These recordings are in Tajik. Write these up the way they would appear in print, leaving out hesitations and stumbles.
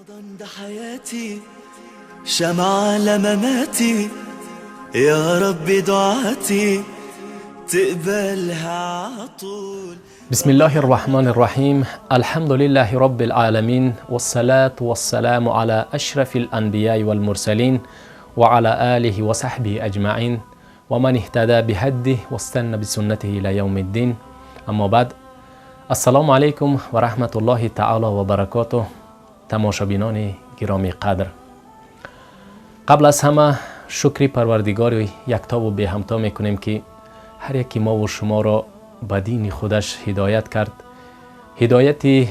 رمضان ده حياتي شمعة لمماتي يا رب دعاتي تقبلها عطول. بسم الله الرحمن الرحیم. الحمد لله رب العالمین والصلاة والسلام على اشرف الانبیاء والمرسلین وعلى آله وصحبه اجمعین ومن اهتدى بهديه واستنى بسنته الى یوم الدین. اما بعد، السلام علیکم و رحمت الله تعالی و برکاته. тамошобинони гиромӣ қадр, қабл аз ҳама шукри Парвардигори яктову беҳамто мекунем, ки ҳар яки мову шуморо ба дини худаш ҳидоят кард. Ҳидояти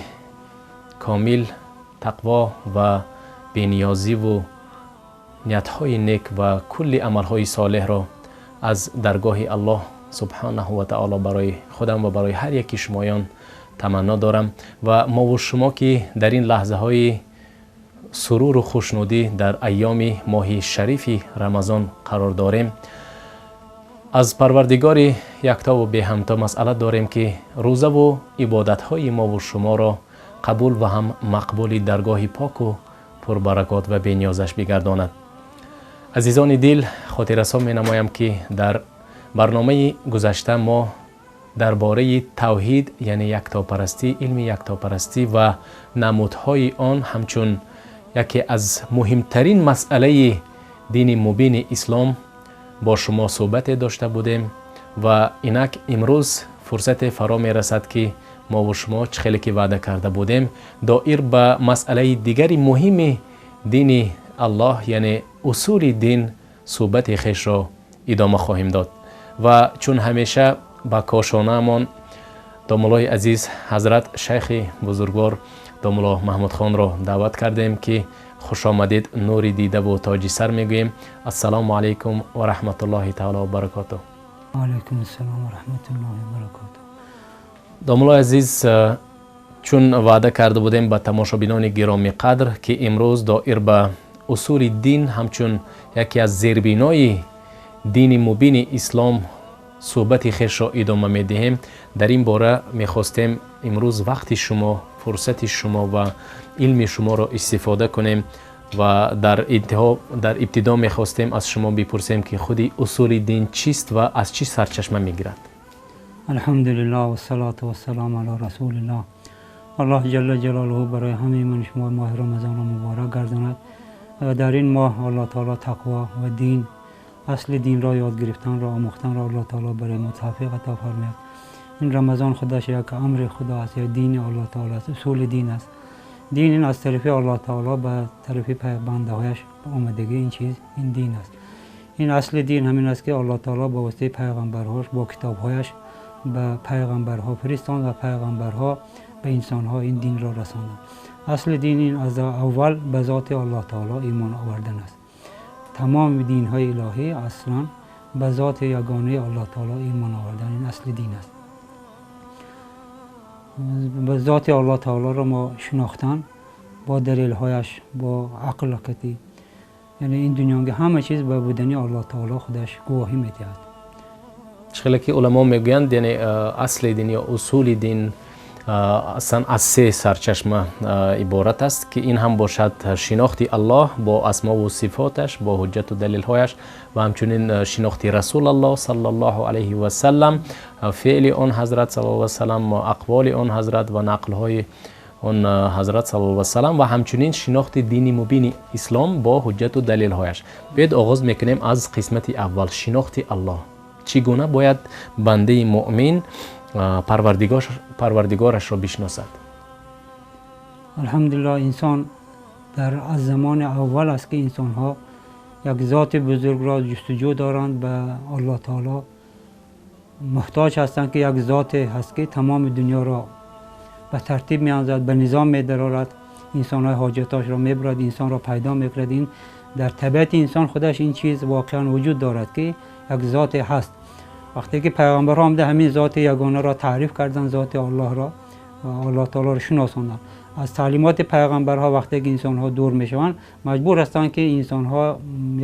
комил, тақво ва бениёзиву ниятҳои нек ва кулли амалҳои солеҳро аз даргоҳи Аллоҳ субҳанаҳу ва таоло барои худам ва барои ҳар яки шумоён таманно дорам. Ва мову шумо, ки дар ин лаҳзаҳои суруру хушнудӣ дар айёми моҳи шарифи Рамазон қарор дорем, аз Парвардигори яктову беҳамто масъала дорем, ки рӯзаву ибодатҳои мову шуморо қабул ва ҳам мақбули даргоҳи поку пурбаракот ва бениёзаш бигардонад. Азизони дил, хотиррасон менамоям, ки дар барномаи гузашта мо дар бораи тавҳид, яъне яктопарастӣ, илми яктопарастӣ ва намудҳои он ҳамчун яке аз муҳимтарин масъалаи дини мубини ислом бо шумо суҳбате дошта будем. Ва инак имрӯз фурсате фаро мерасад, ки мову шумо, чӣ хеле ки ваъда карда будем, доир ба масъалаи дигари муҳими дини Аллоҳ, яъне усули дин, суҳбати хешро идома хоҳем дод. Ва чун ҳамеша ба кошонаамон домуллои азиз, ҳазрат шайхи бузургвор домулло Маҳмудхонро даъват кардем, ки хушомадед, нури дидаву тоҷи сар мегӯем. Ассалому алайкум ва раҳматуллоҳи таоло ва баракотуҳ. Алайкум ассалом ва раҳматуллоҳи ва баракотуҳ. Домуллои азиз, чун ваъда карда будем ба тамошобинони гиромӣ қадр, ки имрӯз доир ба усули дин ҳамчун яке аз зербинои дини мубини ислом суҳбати хешро идома медиҳем, дар ин бора мехостем имрӯз вақти шумо, фурсати шумо ва илми шуморо истифода кунем. Ва дар интиҳо, дар ибтидо мехостем аз шумо бипурсем, ки худи усули дин чист ва аз чӣ сарчашма мегирад? Алҳамдулиллоҳ вассалоту вассалому ало расулиллоҳ. Аллоҳ ҷалла ҷалолуҳу барои ҳамаи ман шумо моҳи Рамазонро муборак гардонад. Дар ин моҳ Аллоҳ таоло тақво ва дин, асли динро ёд гирифтанро, омӯхтанро Аллоҳ таоло барои мо тавфиқ ато фармояд. Ин Рамазон худаш як амри Худо аст, як дини Аллоҳ таоло аст, усули дин аст. Дин ин аз тарафи Аллоҳ таоло ба тарафи бандаҳояш омадагӣ, ин чиз, ин дин аст. Ин асли дин ҳамин аст, ки Аллоҳ таоло ба воситаи пайғамбарҳош бо китобҳояш ба пайғамбарҳо фиристонд ва пайғамбарҳо ба инсонҳо ин динро расонданд. Асли дин ин аз аввал ба зоти Аллоҳ таоло имон овардан аст. Тамоми динҳои илоҳӣ аслан ба зоти ягонаи Аллоҳ таоло имон овардан, ин асли дин аст. Ба зоти Аллоҳ таолоро мо шинохтан бо далелҳояш, бо ақл кати, яъне ин дунёги ҳама чиз ба будани Аллоҳ таоло худаш гувоҳӣ медиҳад. Чӣ хеле ки уламо мегӯянд, яъне асли дин ё усули дин аслан аз се сарчашма иборат аст, ки ин ҳам бошад шинохти Аллоҳ бо асмову сифоташ, бо ҳуҷҷату далелҳояш, ва ҳамчунин шинохти Расулаллоҳ саллаллоҳу алайҳи васалам, феъли он ҳазрат саллаллоҳу васалам, ақволи он ҳазрат ва нақлҳои он ҳазрат саллаллоҳу васалам, ва ҳамчунин шинохти дини мубини ислом бо ҳуҷҷату далелҳояш. Биёед, оғоз мекунем аз қисмати аввал: шинохти Аллоҳ. Чӣ гуна бояд бандаи муъмин Парвардигорашро бишносад? Алҳамдулиллоҳ, инсон дар аз замони аввал аст, ки инсонҳо як зоти бузургро ҷустуҷӯ доранд, ба Аллоҳ таоло муҳтоҷ ҳастанд, ки як зоте ҳаст, ки тамоми дунёро ба тартиб меандозад, ба низом медарорад, инсонҳои ҳоҷатошро мебурад, инсонро пайдо мекунад. Ин дар табиати инсон худаш ин чиз воқеан вуҷуд дорад, ки як зоте ҳаст. Вақте ки пайғамбарҳо омада ҳамин зоти ягонаро таъриф карданд, зоти Аллоҳро, Аллоҳ таолоро шиносонданд, аз таълимоти пайғамбарҳо вақте ки инсонҳо дур мешаванд, маҷбур ҳастанд, ки инсонҳо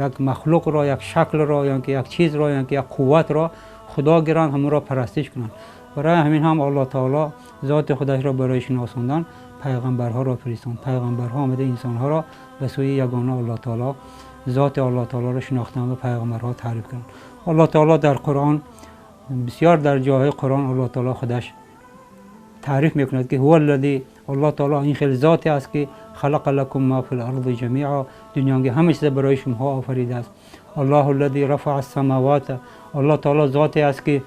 як махлуқро, як шаклро, ё ки як чизро, ё ки як қувватро Худо гиранд, ҳамонро парастиш кунанд. Барои ҳамин ҳам Аллоҳ таоло зоти худашро барои шиносондан پیغمبرها را فرستاد. پیغمبرها آمده انسانها را به سوی یگانه الله تعالی، ذات الله تعالی را شناختن و پیغمبرها تعریف کردند. الله تعالی در قرآن بسیار در جاهای قرآن الله تعالی خودش تعریف میکند که هو الذی، الله تعالی این خیلی ذاتی است که خلق لکم ما فی الارض جمیعا، دنیا که همه چیز برای شما آفریده است. الله الذی رفع السماوات، الله تعالی ذاتی است که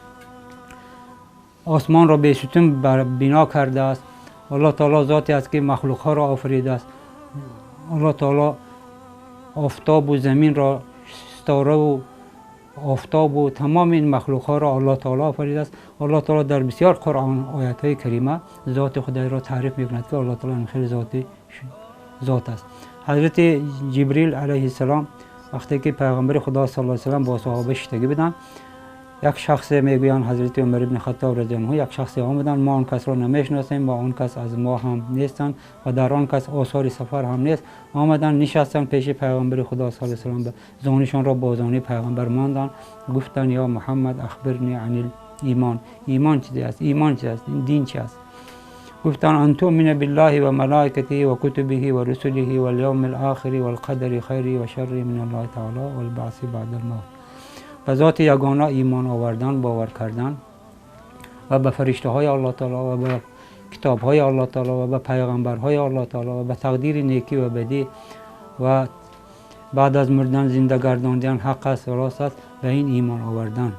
آسمان را به ستون بنا کرده است. الله تعالی ذاتی است که مخلوق ها را آفریده است. الله تعالی آفتاب و زمین را، ستاره و آفتاب و تمام این مخلوق ها را الله تعالی آفریده است. الله تعالی در بسیار قرآن آیت های کریمه ذات خدای را تعریف میکند که الله تعالی خیلی ذات است. حضرت جبریل علیه السلام وقتی که پیغمبر خدا صلی الله علیه و سلم با صحابه شتگی بودند، یک شخص میگویند حضرت عمر بن خطاب رضی الله عنه، یک شخص آمدند، ما آن کس را نمیشناسیم و آن کس از ما هم نیستند و در آن کس آثار سفر هم نیست. آمدند نشستند پیش پیغمبر خدا صلی الله علیه و سلم، زانوشان را با زانوی پیغمبر ماندند، گفتند یا محمد اخبرنی عن الایمان، ایمان چیزی است، ایمان چیزی است، این دین چی است؟ گفتند ان تؤمن بالله و ملائکته و کتبه و رسله و الیوم الاخر والقدر خیره و شره من الله تعالی والبعث بعد الموت. به ذات یگانه ایمان آوردن، باور کردن و به فرشته های الله تعالی و به کتاب های الله تعالی و به پیغمبرهای الله تعالی و به تقدیر نیکی و بدی و بعد از مردن زنده گرداندن حق است و راست است، به این ایمان آوردن.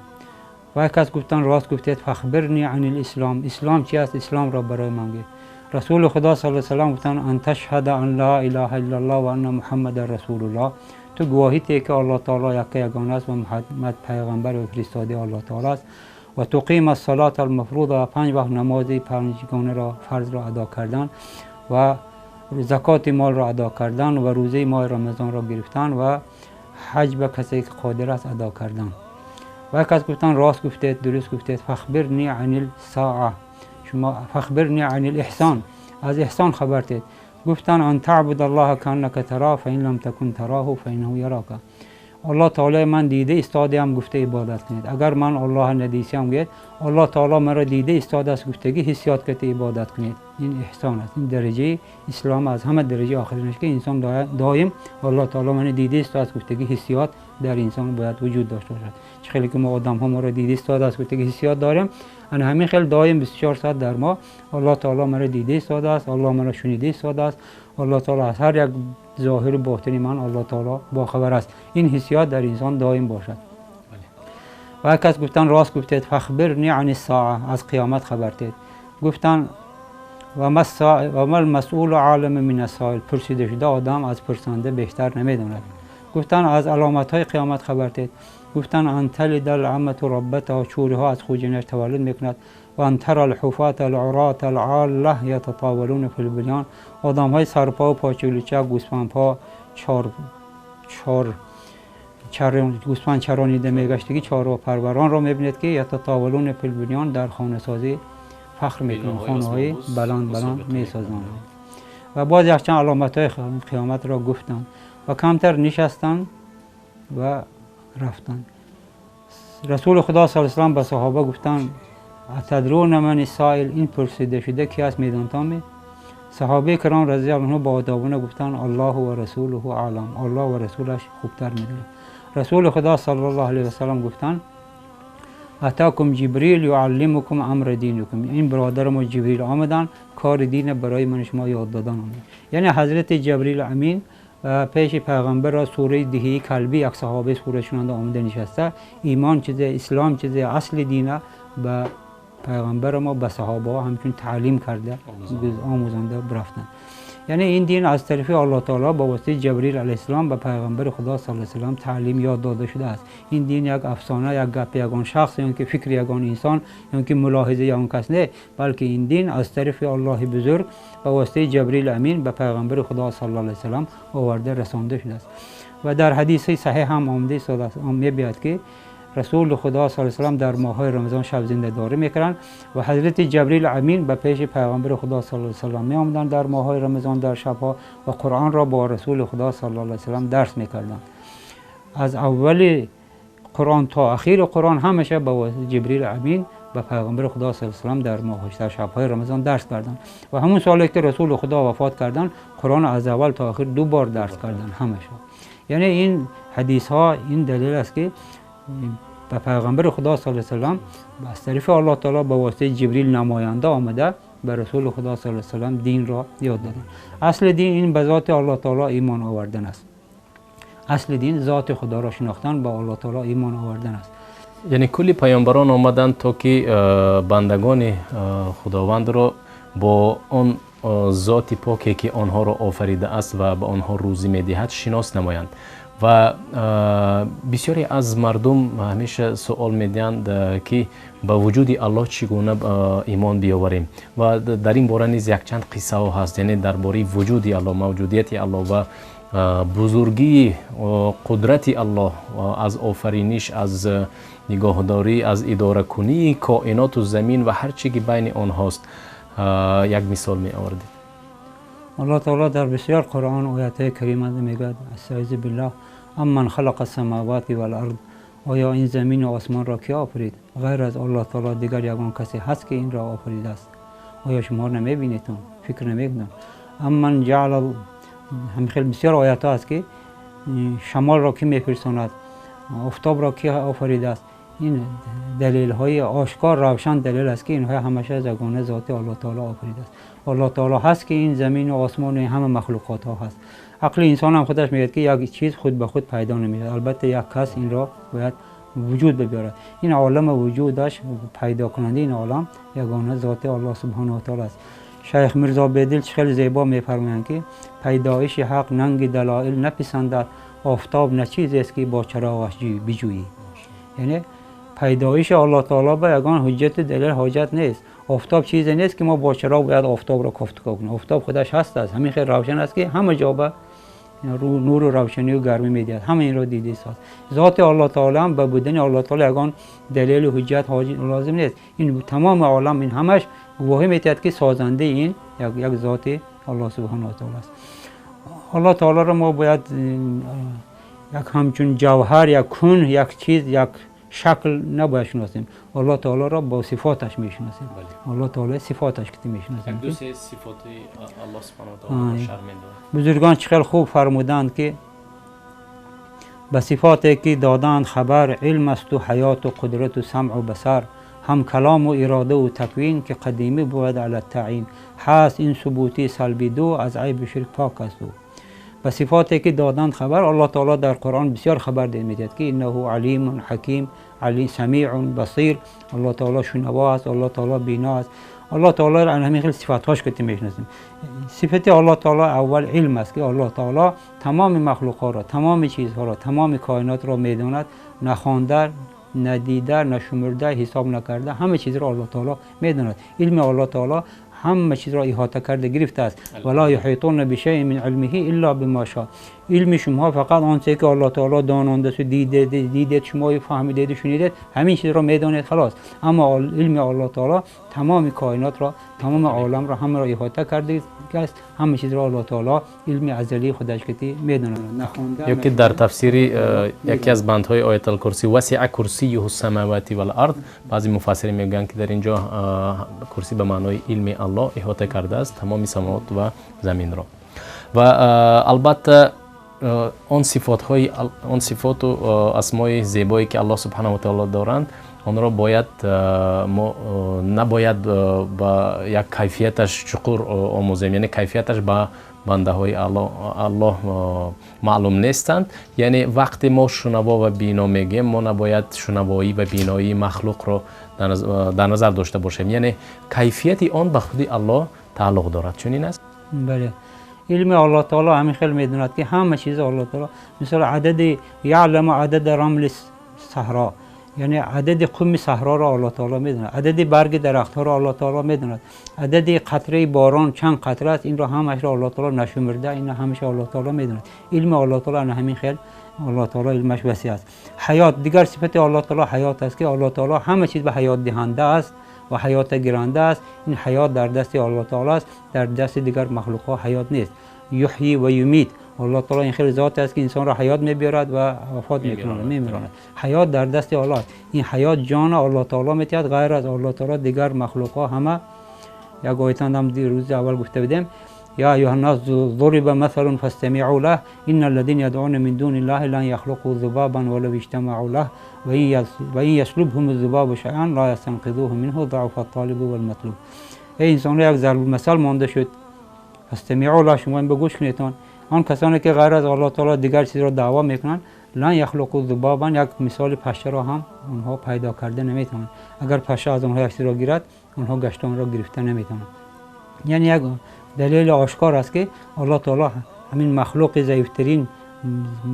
و یک کس گفتن راست گفتید، فخبرنی عن الاسلام، اسلام چی است؟ اسلام را برای من گفت. رسول خدا صلی الله علیه و سلم گفتن ان تشهد ان لا اله الا الله و ان محمد رسول الله، تو گواهی ته که الله تعالی یک یگانه است و محمد پیغمبر و فرستاده الله تعالی است، و تقیم الصلاة المفروضه، و 5 وقت نماز پنجگانه را فرض را ادا کردن و زکات مال را ادا کردن و روزه ماه رمضان را گرفتن و حج به کسی که قادر است ادا کردن. و یک کس گفتن راست گفتید، درست گفتید، فخبرنی عن الساعه، شما فخبرنی عن الاحسان، از احسان خبر دید. گفتن ان تعبد الله کانک تراه فان لم تکن تراه فانه یراک، الله تعالی من دیده ایستاده هم گفته عبادت کنید، اگر من الله ندیسیم گفت الله تعالی مرا دیده ایستاده است گفتگی حسیات کرده عبادت کنید. این احسان است، این درجه اسلام از همه درجه آخرینش که انسان دائم الله تعالی من دیده ایستاده است گفتگی حسیات در انسان باید وجود داشته باشد. چه خیلی که ما آدم ها ما را دیده ایستاده است گفتگی حسیات داریم، ان همین خیلی دائم 24 ساعت در ما الله تعالی مرا دیده ایستاده است، الله مرا شنیده ایستاده است، الله تعالی از هر یک ظاهر و باطن من الله تعالی باخبر است. این حسیات در انسان دائم باشد. و کس گفتن راست گفتید، فخبرنی عن الساعه، از قیامت خبر دید. گفتن و ما المسئول عالم من السائل، پرسیده شده آدم از پرسنده بهتر نمیداند. گفتن از علامت های قیامت خبر دید. گفتن ان تلد العمة ربتها، چوری ها از خوجنش تولد میکند، و ان ترى الحفاة العراة العالة یتطاولون فی البنیان، آدم های سرپا و پاچولوچه، گوسفند پا، چهار گوسفند چرانیده میگشتگی چهار پروران را میبینید که یتطاولون فی البنیان، در خانه سازی فخر میکنند، خانه های بلند بلند میسازند. و باز یک چند علامت های قیامت را گفتند و کمتر نشستند و رفتند. رسول خدا صلی الله علیه و سلم به صحابه گفتند اتدرون من السائل، این پرسیده شده کی است میدانتان؟ صحابه کرام رضی الله عنهم با آدابونه گفتند الله و رسوله اعلم، الله و رسولش خوبتر میداند. رسول خدا صلی الله علیه و سلم گفتند اتاکم جبریل یعلمکم امر دینکم، این برادر ما جبریل آمدن کار دین برای من شما یاد دادن آمدن. یعنی حضرت جبریل امین پیش پیغمبر را سوره دهی کلبی یک صحابه سوره شنانده آمده نشسته، ایمان چیزه، اسلام چیزه، اصل دینه به پیغمبر ما به صحابه ها همچون تعلیم کرده آموزانده برفتن. یعنی این دین از طرف الله تعالی با واسطه جبریل علیه السلام به پیغمبر خدا صلی الله علیه و سلم تعلیم یاد داده شده است. این دین یک افسانه، یک گپ یگان شخص، یا که فکر یگان انسان، یا که ملاحظه یگان کس نه، بلکه این دین از طرف الله بزرگ با واسطه جبریل امین به پیغمبر خدا صلی الله علیه و سلم آورده رسانده شده است. و در حدیث صحیح هم آمده است، می‌بیاد که رسول خدا صلی الله علیه و سلم در ماه‌های رمضان شب زنده داری میکردند و حضرت جبریل امین به پیش پیغمبر خدا صلی الله علیه و سلم می آمدند در ماه‌های رمضان در شب‌ها و قرآن را با رسول خدا صلی الله علیه و سلم درس میکردند. از اول قرآن تا اخیر قرآن همیشه با جبریل امین به پیغمبر خدا صلی الله علیه و سلم در ماه در شب‌های رمضان درس کردن و همون سالی که رسول خدا وفات کردن قرآن از اول تا آخر 2 بار درس کردن همش. یعنی این حدیث ها این دلیل است که به پیغمبر خدا صلی الله علیه و سلم از طرف الله تعالی به واسطه جبریل نماینده آمده به رسول خدا صلی الله علیه و سلم دین را یاد دادن. اصل دین این به ذات الله تعالی ایمان آوردن است. اصل دین ذات خدا را شناختن، با الله تعالی ایمان آوردن است. یعنی کلی پیامبران آمدند تا که بندگان خداوند را با آن ذات پاکی که آنها را آفریده است و به آنها روزی می‌دهد شناس نمایند. و بسیاری از مردم همیشه سوال می‌دهند که با وجود الله چگونه ایمان بیاوریم و در این باره نیز یک چند قصه ها هست، یعنی درباره وجود الله، موجودیت الله و بزرگی قدرت الله از آفرینش، از نگاهداری، از اداره کنی کائنات و زمین و هر چی که بین آنهاست. یک مثال می آوردید. الله تعالی در بسیار قرآن آیات کریمه میگوید استعیذ بالله امن خلق السماوات والارض، آیا این زمین و آسمان را کی آفرید؟ غیر از الله تعالی دیگر یگان کسی هست که این را آفریده است؟ آیا شما نمیبینید؟ فکر نمیکنید؟ امن جعل، هم خیلی بسیار آیات هست که شمال را کی میفرستاند، آفتاب را کی آفریده است. این دلیل های آشکار روشن دلیل است که اینها همیشه یگانه ذات الله تعالی آفریده است. الله تعالی هست که این زمین و آسمان و همه مخلوقات ها هست. عقل انسان هم خودش میگه که یک چیز خود به خود پیدا نمیشه، البته یک کس این را باید وجود ببیارد. این عالم وجودش پیدا کننده این عالم یگانه ذات الله سبحانه و تعالی است. شیخ میرزا بیدل خیلی زیبا میفرمایند که پیدایش حق ننگ دلایل نپسندد، آفتاب نه چیزی است که با چراغش بجویی. یعنی پیدایش الله تعالی به یگان حجت دلیل حاجت نیست. آفتاب چیزی نیست که ما با چراغ باید آفتاب را کافت کنیم. آفتاب خودش هست است، همین خیلی روشن است که همه جا به نور و روشنی و گرمی میدهد، همه این را دیده است. ذات الله تعالی هم به بودن الله تعالی یگان دلیل و حجت لازم نیست. این تمام عالم این همش گواهی میدهد که سازنده این یک ذات الله سبحانه و تعالی است. الله تعالی را ما باید یک همچون جوهر، یک کن، یک چیز، یک شکل نباید شناسیم. الله تعالی را با صفاتش میشناسیم. الله تعالی صفاتش که میشناسیم. دو سه صفات الله سبحانه و تعالی شرمنده. بزرگان چقدر خوب فرمودند که به صفاتی که دادند خبر، علم است و حیات و قدرت و سمع و بصر، هم کلام و اراده و تکوین که قدیمی بود علی التعیین، هست این ثبوتی سلبی دو از عیب شرک پاک است. به صفاتی که دادند خبر، الله تعالی در قرآن بسیار خبر میدهد که انه علیم حکیم، علی سمیع بصیر. الله تعالی شنوا است، الله تعالی بینا است. الله تعالی را همین خیلی صفاتهاش که میشناسیم. صفت الله تعالی اول علم است که الله تعالی تمام مخلوقات را، تمام چیزها را، تمام کائنات را میداند، نخوانده، ندیده، نشمرده، حساب نکرده، همه چیز را الله تعالی میداند. علم الله تعالی همه چیز را احاطه کرده گرفته است. ولا یحیطون بشیء من علمه الا بما شاء. علم شما فقط آنچه که الله تعالی دانانده است، دیده شما فهمیده شنیدید، همین چیز را میدانید خلاص. اما علم الله تعالی تمام کائنات را، تمام عالم را، همه را احاطه کرده است. همه چیز را الله تعالی علم ازلی خودش که میداند. نخوانده یکی در تفسیر یکی از بندهای آیت الکرسی وسع کرسیه السماوات والارض، بعضی مفسرین میگن که در اینجا کرسی به معنای علم الله احاطه کرده است تمام سماوات و زمین را. و البته آن صفات‌های آن صفات و اسمای زیبایی که الله سبحانه و تعالی دارند، آن را باید ما نباید با یک کیفیتش چقور آموزیم، یعنی کیفیتش با بنده های الله معلوم نیستند. یعنی وقتی ما شنوا و بینا میگیم، ما نباید شنوایی و بینایی مخلوق را در نظر داشته باشیم، یعنی کیفیت آن به خود الله تعلق دارد. چنین است؟ بله. علم الله تعالی همین خیلی میدوند که همه چیز الله تعالی، مثلا عدد یعلم عدد رمل صحرا، یعنی عدد قم صحرا را الله تعالی میدوند، عدد برگ درختها را الله تعالی میدوند، عدد قطره باران چند قطره است، این را همش را الله تعالی نشمرده، این همش الله تعالی میدوند. علم الله تعالی همین خیلی الله تعالی علمش وسیع است. حیات دیگر صفت الله تعالی حیات است که الله تعالی همه چیز به حیات دهنده است و حیات گیرنده است. این حیات در دست الله تعالی است، در دست دیگر مخلوقها حیات نیست. یحیی و یمیت، الله تعالی این خیلی ذات است که انسان را حیات میبیارد و وفات میکند، میمیراند. حیات در دست الله است. این حیات جان الله تعالی میتید، غیر از الله تعالی دیگر مخلوق ها همه. یک آیت هم روز اول گفته بودیم، یا ایها الناس ضرب مثل فاستمعوا له ان الذين يدعون من دون الله لن يخلقوا ذبابا ولو اجتمعوا له وان يسلبهم الذباب شيئا لا يستنقذوه منه ضعف الطالب والمطلوب. ای انسان، یک ضرب المثل مانده شد، فاستمعوا له، شما این بگوش کنیتان. آن کسانی که غیر از الله تعالی دیگر چیز را دعوا میکنند، لن یخلقوا ذبابا، یک مثال پشه را هم آنها پیدا کرده نمیتونند. اگر پشه از آنها یک چیز را گیرد، آنها گشت آن را گرفته نمیتونند. یعنی یک دلیل آشکار است که الله تعالی همین مخلوق ضعیفترین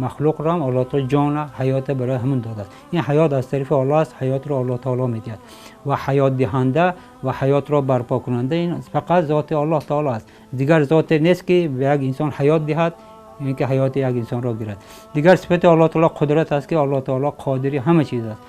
مخلوق را هم الله تعالی جان حیات برای همون داده است. این حیات از طرف الله است، حیات را الله تعالی میدهد و حیات دهنده و حیات را برپا کننده این فقط ذات الله تعالی است. دیگر ذات نیست که به یک انسان حیات دهد، یعنی که حیات یک انسان را گیرد. دیگر صفت الله تعالی قدرت است که الله تعالی قادری همه چیز است.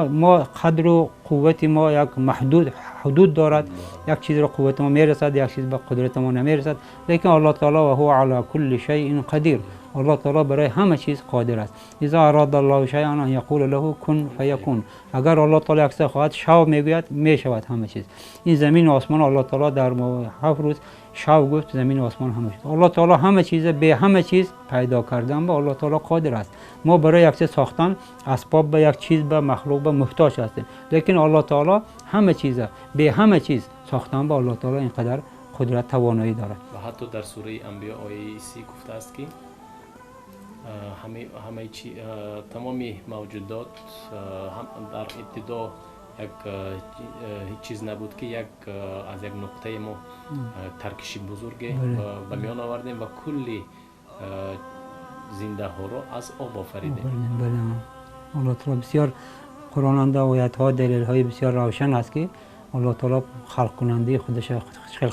ما قدر و قوت ما یک محدود حدود دارد، یک چیز را قوت ما میرسد، یک چیز به قدرت ما نمیرسد، لیکن الله تعالی و هو علی کل شیء قدیر، الله تعالی برای همه چیز قادر است. اذا اراد الله شیئا ان یقول له کن فیکون، اگر الله تعالی یک چیز خواهد شو میگوید میشود همه چیز. این زمین و آسمان الله تعالی در 7 روز شو گفت، زمین و آسمان همه شد. الله تعالی همه چیز به همه چیز پیدا کردن به الله تعالی قادر است. ما برای یک چیز ساختن اسباب به یک چیز به مخلوق به محتاج هستیم، لیکن الله تعالی همه چیز به همه چیز ساختن به الله تعالی اینقدر قدرت توانایی دارد. و حتی در سوره انبیا آیه 30 گفته است که همه چی، تمامی موجودات هم در ابتدا یک هیچ چیز نبود که یک از یک نقطه ما ترکشی بزرگ به میان آوردیم و کلی زنده ها را از آب آفریدیم. بله، الله تعالی بسیار قرآن در آیت ها دلیل های بسیار روشن است که الله تعالی خلق کننده خودش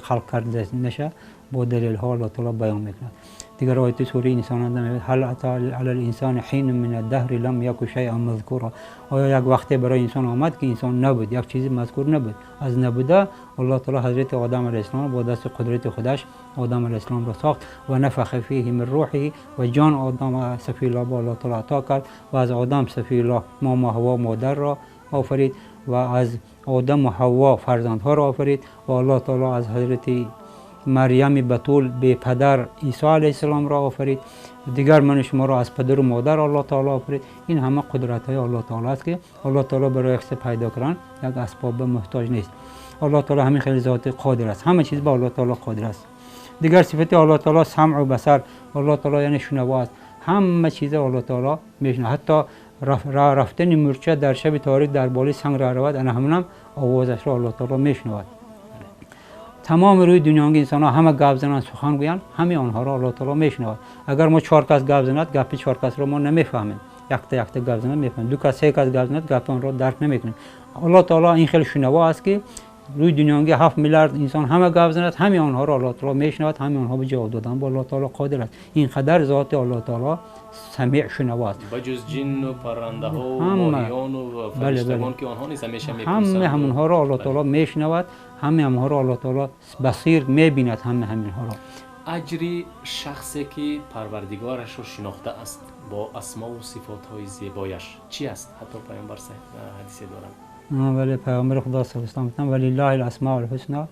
خلق کرده نشه، با دلیل ها الله تعالی بیان میکند. دیگر آیت سوره انسان میگه هل اتی علی الانسان حین من الدهر لم یک شیئا مذکورا، آیا یک وقتی برای انسان آمد که انسان نبود، یک چیزی مذکور نبود؟ از نبوده الله تعالی حضرت آدم علیه السلام با دست قدرت خودش آدم علیه السلام را ساخت و نفخ فیه من روحه و جان آدم صفی الله با الله تعالی عطا کرد و از آدم صفی الله ما حوا مادر را آفرید و از آدم و حوا فرزندها را آفرید و الله تعالی از حضرت مریم بتول به پدر عیسی علیه السلام را آفرید. دیگر من شما را از پدر و مادر الله تعالی آفرید. این همه قدرت های الله تعالی است که الله تعالی برای یک پیدا کردن یک اسباب محتاج نیست. الله تعالی همین خیلی ذات قادر است، همه چیز به الله تعالی قادر است. دیگر صفت الله تعالی سمع و بصر، الله تعالی یعنی شنوا است، همه چیز الله تعالی میشنوه. حتی رفتن مورچه در شب تاریک در بالای سنگ را رود، انا همونم آوازش را الله تعالی میشنود. تمام روی دنیا انسان ها همه گپ زنند، سخن گویند، همه آنها را الله تعالی میشنود. اگر ما 4 کس گپ زند، گپ 4 کس را ما نمیفهمیم. یک تا یک تا گپ زند میفهمیم، 2 کس 3 کس گپ زند گپ آن را درک نمیکنیم. الله تعالی این خیلی شنوا است که روی دنیا 7 میلیارد انسان همه گپ زند، همه آنها را الله تعالی میشنود، همه آنها به جواب دادن با الله تعالی قادر است. اینقدر ذات الله تعالی سمیع شنوا است. بجز جن و پرنده ها و ماهیان و فرشتگان که آنها نیز همیشه میپرسند، همه همونها را الله تعالی میشنود، همه همونها را الله تعالی بصیر میبیند، همه همینها را. اجری شخصی که پروردگارش را شناخته است با اسما و صفات های زیبایش چی است؟ حتی پیامبر حدیثی دارند. ولی پیامبر خدا صلی الله علیه و آله ولله الاسماء الحسنى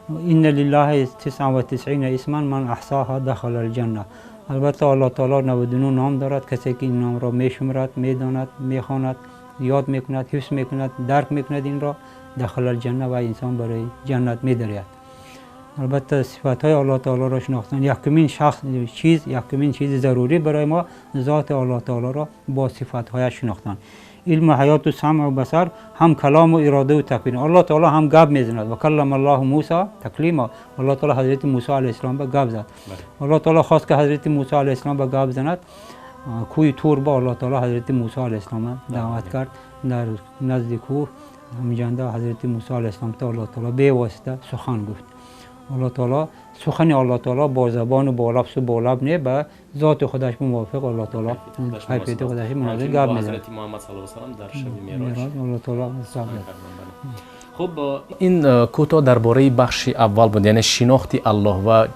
ان لله 99 اسما من احصاها دخل الجنه. البته الله تعالی 99 نام دارد، کسی که این نام را میشمرد، میداند، میخواند، یاد میکند، حفظ میکند، درک میکند، این را دخل الجنه و انسان برای جنت میدرید. البته صفات های الله تعالی را شناختن یکمین شخص چیز، یکمین چیز ضروری برای ما ذات الله تعالی را با صفات های شناختن. علم و حیات و سمع و بصر هم کلام و اراده و تکوین. الله تعالی هم گپ میزند و کلم الله موسی تکلیما. الله تعالی حضرت موسی علیه السلام به گپ زد. الله تعالی خواست که حضرت موسی علیه السلام به گپ زند، کوی تور با الله تعالی حضرت موسی علیه السلام دعوت کرد. در نزد کوه همجنده حضرت موسی علیه السلام تا الله تعالی به واسطه سخن گفت. الله تعالی سخن الله تعالی با زبان و با لفظ و با لب نه، به ذات خودش موافق الله تعالی کیفیت خودش مناسب گپ میزنه. حضرت محمد صلی الله علیه و سلم در شب معراج الله تعالی. Хуб, ин кӯтоҳ дар бораи бахши аввал буд, яъне шинохти Аллоҳ ва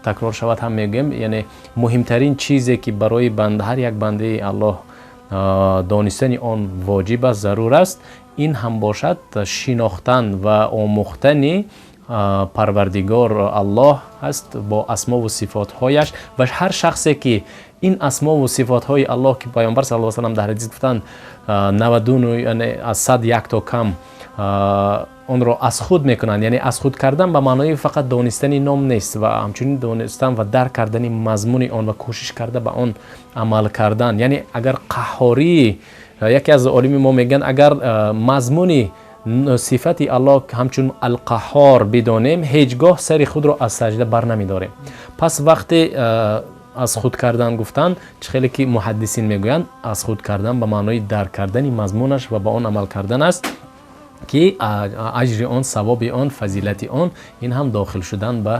такрор шавад ҳам мегӯем, яъне муҳимтарин чизе ки барои ҳар як бандаи Аллоҳ донистани он воҷиб аст, зарур аст, ин ҳам бошад шинохтан ва омӯхтани Парвардигор Аллоҳ аст бо асмову сифотҳояш. Ва ҳар шахсе ки ин асмову сифотҳои Аллоҳ, ки Паёмбар саллаллоҳу алайҳи васаллам дар ҳадис гуфтанд, 99, яъне аз 100 як то кам онро аз худ мекунанд. Яъне аз худ кардан ба маънои фақат донистани ном нест ва ҳамчунин донистан ва дарк кардани мазмуни он ва кӯшиш карда ба он амал кардан. Яъне агар қаҳҳории яке аз олими мо мегӯянд, агар мазмуни сифати Аллоҳ ҳамчун Алқаҳҳор бидонем, ҳеҷ гоҳ сари худро аз саҷда бар намедорем. Пас вақте аз худ кардан гуфтан, чӣ хеле ки муҳаддисин мегӯянд, аз худ кардан ба маънои дарк кардани мазмунаш ва ба он амал кардан аст, ки аҷри он, савоби он, фазилати он, ин ҳам дохил шудан ба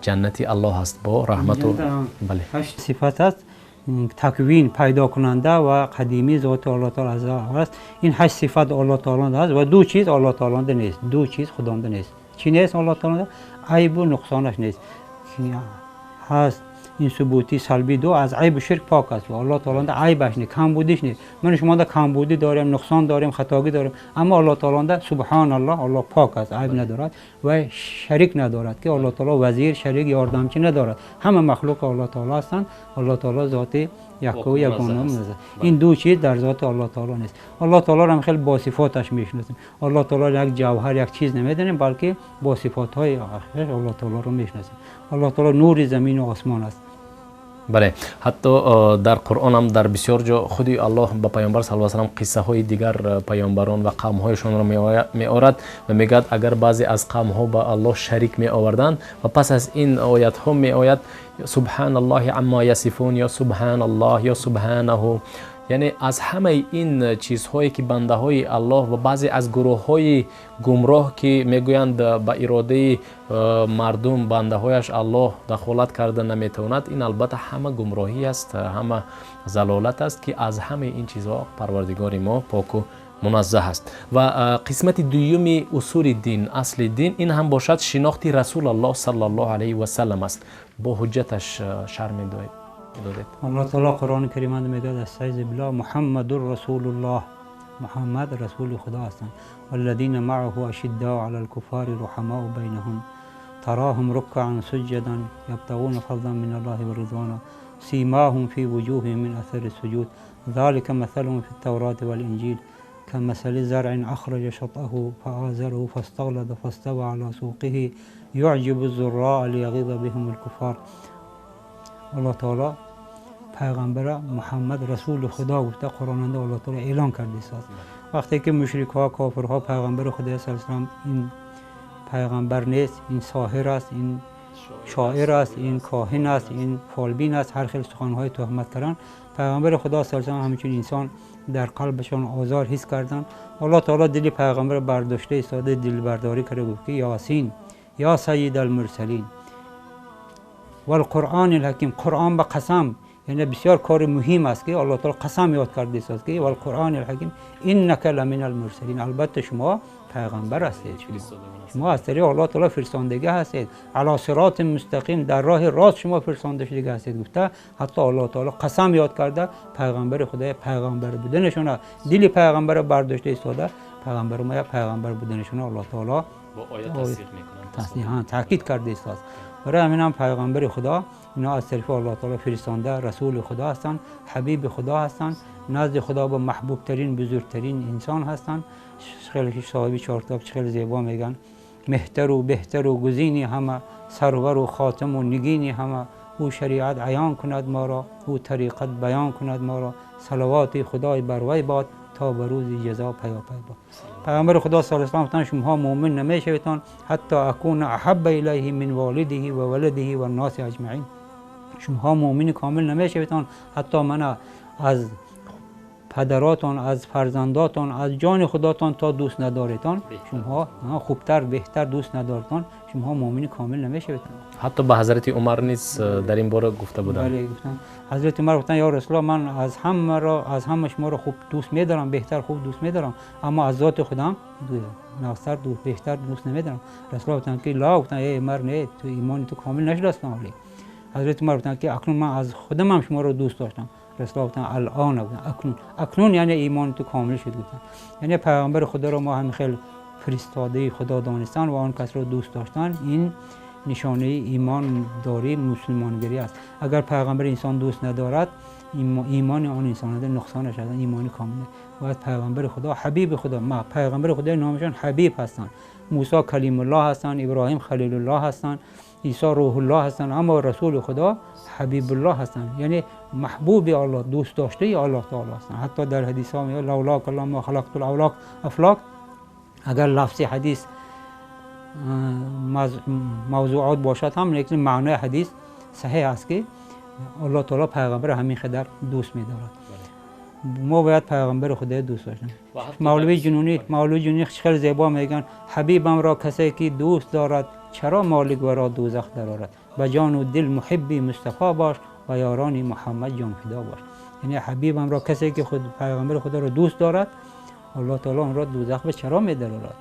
ҷаннати Аллоҳ аст бо раҳмату. Бале, ҳашт сифат аст: таквин, пайдокунанда ва қадимӣ зоти Аллоҳ таоло аст. Ин ҳашт сифат Аллоҳ таоло аст ва ду чиз Аллоҳ таоло нест, ду чиз Худонда нест. Чӣ нест Аллоҳ таоло? Айбу нуқсонаш нест. Ҳаст ин субутӣ, салбӣ ду, аз айбу ширк пок аст. Аллоҳ таоло айбаш нест, камбудиш нест. Ман шумо камбудӣ дорем, нуқсон дорем, хатогӣ дорем, аммо Аллоҳ таоло, субҳоналлоҳ, Аллоҳ пок аст, айб надорад ва шарик надорад, ки Аллоҳ таоло вазир, шарик, ёрдамчӣ надорад. Ҳама махлуқ Аллоҳ таоло ҳастанд. Аллоҳ таоло зоти якку ягона. Ин ду чиз дар зоти Аллоҳ таоло нест. Аллоҳ таолоро ҳам хеле бо сифоташ мешиносем. Аллоҳ таоло як ҷавҳар, як чиз намедонем, балки бо сифотҳои Аллоҳ таолоро мешиносем. Аллоҳ таоло нури замину осмон аст. Бале, ҳатто дар Қуръон ҳам дар бисёр ҷо худи Аллоҳ ба Паёмбар саллаллоҳу алайҳи васаллам қиссаҳои дигар паёмбарон ва қавмҳояшонро меорад ва мегӯяд, агар баъзе аз қавмҳо ба Аллоҳ шарик меоварданд, ва пас аз ин оятҳо меояд: субҳаналлоҳи аммо ясифун, ё субҳаналлоҳ, ё субҳанаҳу. Яъне аз ҳамаи ин чизҳое ки бандаҳои Аллоҳ ва баъзе аз гурӯҳҳои гумроҳ, ки мегӯянд ба иродаи мардум, бандаҳояш Аллоҳ дахолат карда наметавонад, ин албатта ҳама гумроҳӣ аст, ҳама залолат аст, ки аз ҳамаи ин чизҳо Парвардигори мо поку муназзаҳ аст. Ва қисмати дуюми усули дин, асли дин, ин ҳам бошад шинохти Расулаллоҳ саллаллоҳу алайҳи васаллам аст. Бо ҳуҷҷаташ шарҳ медоҳед. Аллоҳ таоло Қуръони Карим мегӯяд: استعیذ بالله، محمد رسول الله. Муҳаммад расули Худо ҳастанд. والذین معه اشداء علی الكفار رحماء بینهم تراهم رکعا سجدا یبتغون فضلا من الله ورضوانا سیماهم فی وجوههم من اثر السجود ذلك مثلهم في التوراة والانجیل كمثل زرع اخرج شطأه فآزره فاستغلظ فاستوى على سوقه يعجب الزراع ليغيظ بهم الكفار. Аллоҳ таоло пайғамбара Муҳаммад расули Худо гуфта, Қуръонанда Аллоҳ таоло эълон кардааст. Вақте ки мушрикҳо, кофирҳо пайғамбари Худо саллаллоҳу алайҳи ин пайғамбар нест, ин соҳир аст, ин шоир аст, ин коҳин аст, ин фолбин аст, ҳар хел суханҳои туҳмат карданд, пайғамбари Худо саллаллоҳу алайҳи ҳамчун инсон дар қалбашон озор ҳис карданд. Аллоҳ таоло дили пайғамбар бардошта истода, дилбардорӣ карда гуфт ки Ёсин, ё сайидал мурсалин والقرآن الحکیم. قرآن به قسم، یعنی بسیار کار مهم است که الله تعالی قسم یاد کرده است که والقرآن الحکیم انک لمن المرسلین. البته شما پیغمبر هستید، شما از طریق الله تعالی فرستادگی هستید، علی صراط مستقیم، در راه راست شما فرستاده شده هستید گفته. حتی الله تعالی قسم یاد کرده پیغمبر خدای پیغمبر بودنشون، دل پیغمبر برداشته ایستاده، پیغمبر ما پیغمبر بودنشون الله تعالی با آیات تصدیق میکنه، تاکید کرده است. برای همین هم پیغمبر خدا اینا از طرف الله تعالی فرستانده رسول خدا هستند، حبیب خدا هستند، نزد خدا با محبوب ترین بزرگترین انسان هستند. خیلی صاحبی چهارتاب خیلی زیبا میگن: مهتر و بهتر و گزینی همه، سرور و خاتم و نگینی همه، او شریعت عیان کند ما را، او طریقت بیان کند ما را، صلوات خدای بر وی باد تا به روز جزا پیاپی باد. پیغمبر خدا صلی الله علیه و سلم شما مؤمن نمیشویتان حتی اکون احب الیه من والده و ولده و الناس اجمعین. شما مؤمن کامل نمیشویتان حتی من از падаратон, аз фарзандотон, аз ҷони худатон то дӯст надоретон, шумо хубтар, беҳтар дӯст надоретон, шумо мӯмини комил намешавед. Ҳатто ба ҳазрати Умар низ дар ин бора гуфта буданд. Бале, гуфтанд. Ҳазрати Умар гуфтанд: ё Расулуллоҳ, ман аз ҳама шуморо хуб дӯст медорам, беҳтар хуб дӯст медорам, аммо аз зоти худам нафсар беҳтар дӯст намедорам. Расулуллоҳ гуфтанд ки ла, гуфтанд: эй Умар, не, ту имони ту комил нашудааст. Ҳазрати Умар гуфтанд ки акнун ман аз худам ҳам шуморо дӯст доштам. Расулуллоҳ гуфтанд: алон, акнун, акнун яъне имони ту комил шуд, гуфтанд. Яъне паёмбари Худоро мо ҳам хеле фиристодаи Худо донистан ва он касро дӯст доштан, ин нишонаи имондорӣ, мусулмонгарӣ аст. Агар паёмбар инсон дӯст надорад, имони он инсон нуқсон аст, имони комил. Бояд паёмбари Худо, ҳабиби Худо, ма паёмбари Худо номашон ҳабиб ҳастанд. Мусо калимуллоҳ ҳастанд, Иброҳим халилуллоҳ ҳастанд, Исо рӯҳуллоҳ ҳастанд, аммо расули Худо ҳабибуллоҳ ҳастанд, яъне маҳбуби Аллоҳ, дӯст доштаи Аллоҳ таоло ҳастанд. Ҳатто дар ҳадисҳо меояд: лавлока ма халақтул афлок. Агар лафзи ҳадис мавзӯот бошад ҳам, лекин маънои ҳадис саҳеҳ аст ки Аллоҳ таоло паёмбарро ҳамин қадар дӯст медорад. Мо бояд паёмбари Худоро дӯст доштем. Мавлавии Ҷунунӣ хеле зебо мегӯянд: ҳабибамро касе ки дӯст дорад, чаро молик варо дӯзах дарорад? Ба ҷону дил муҳибби Мустафо бош ва ёрони Муҳаммад ҷонфидо бош. Яъне ҳабибамро касе ки худ паёмбари Худоро дӯст дорад, Аллоҳ таоло онро дӯзах ба чаро медарорад?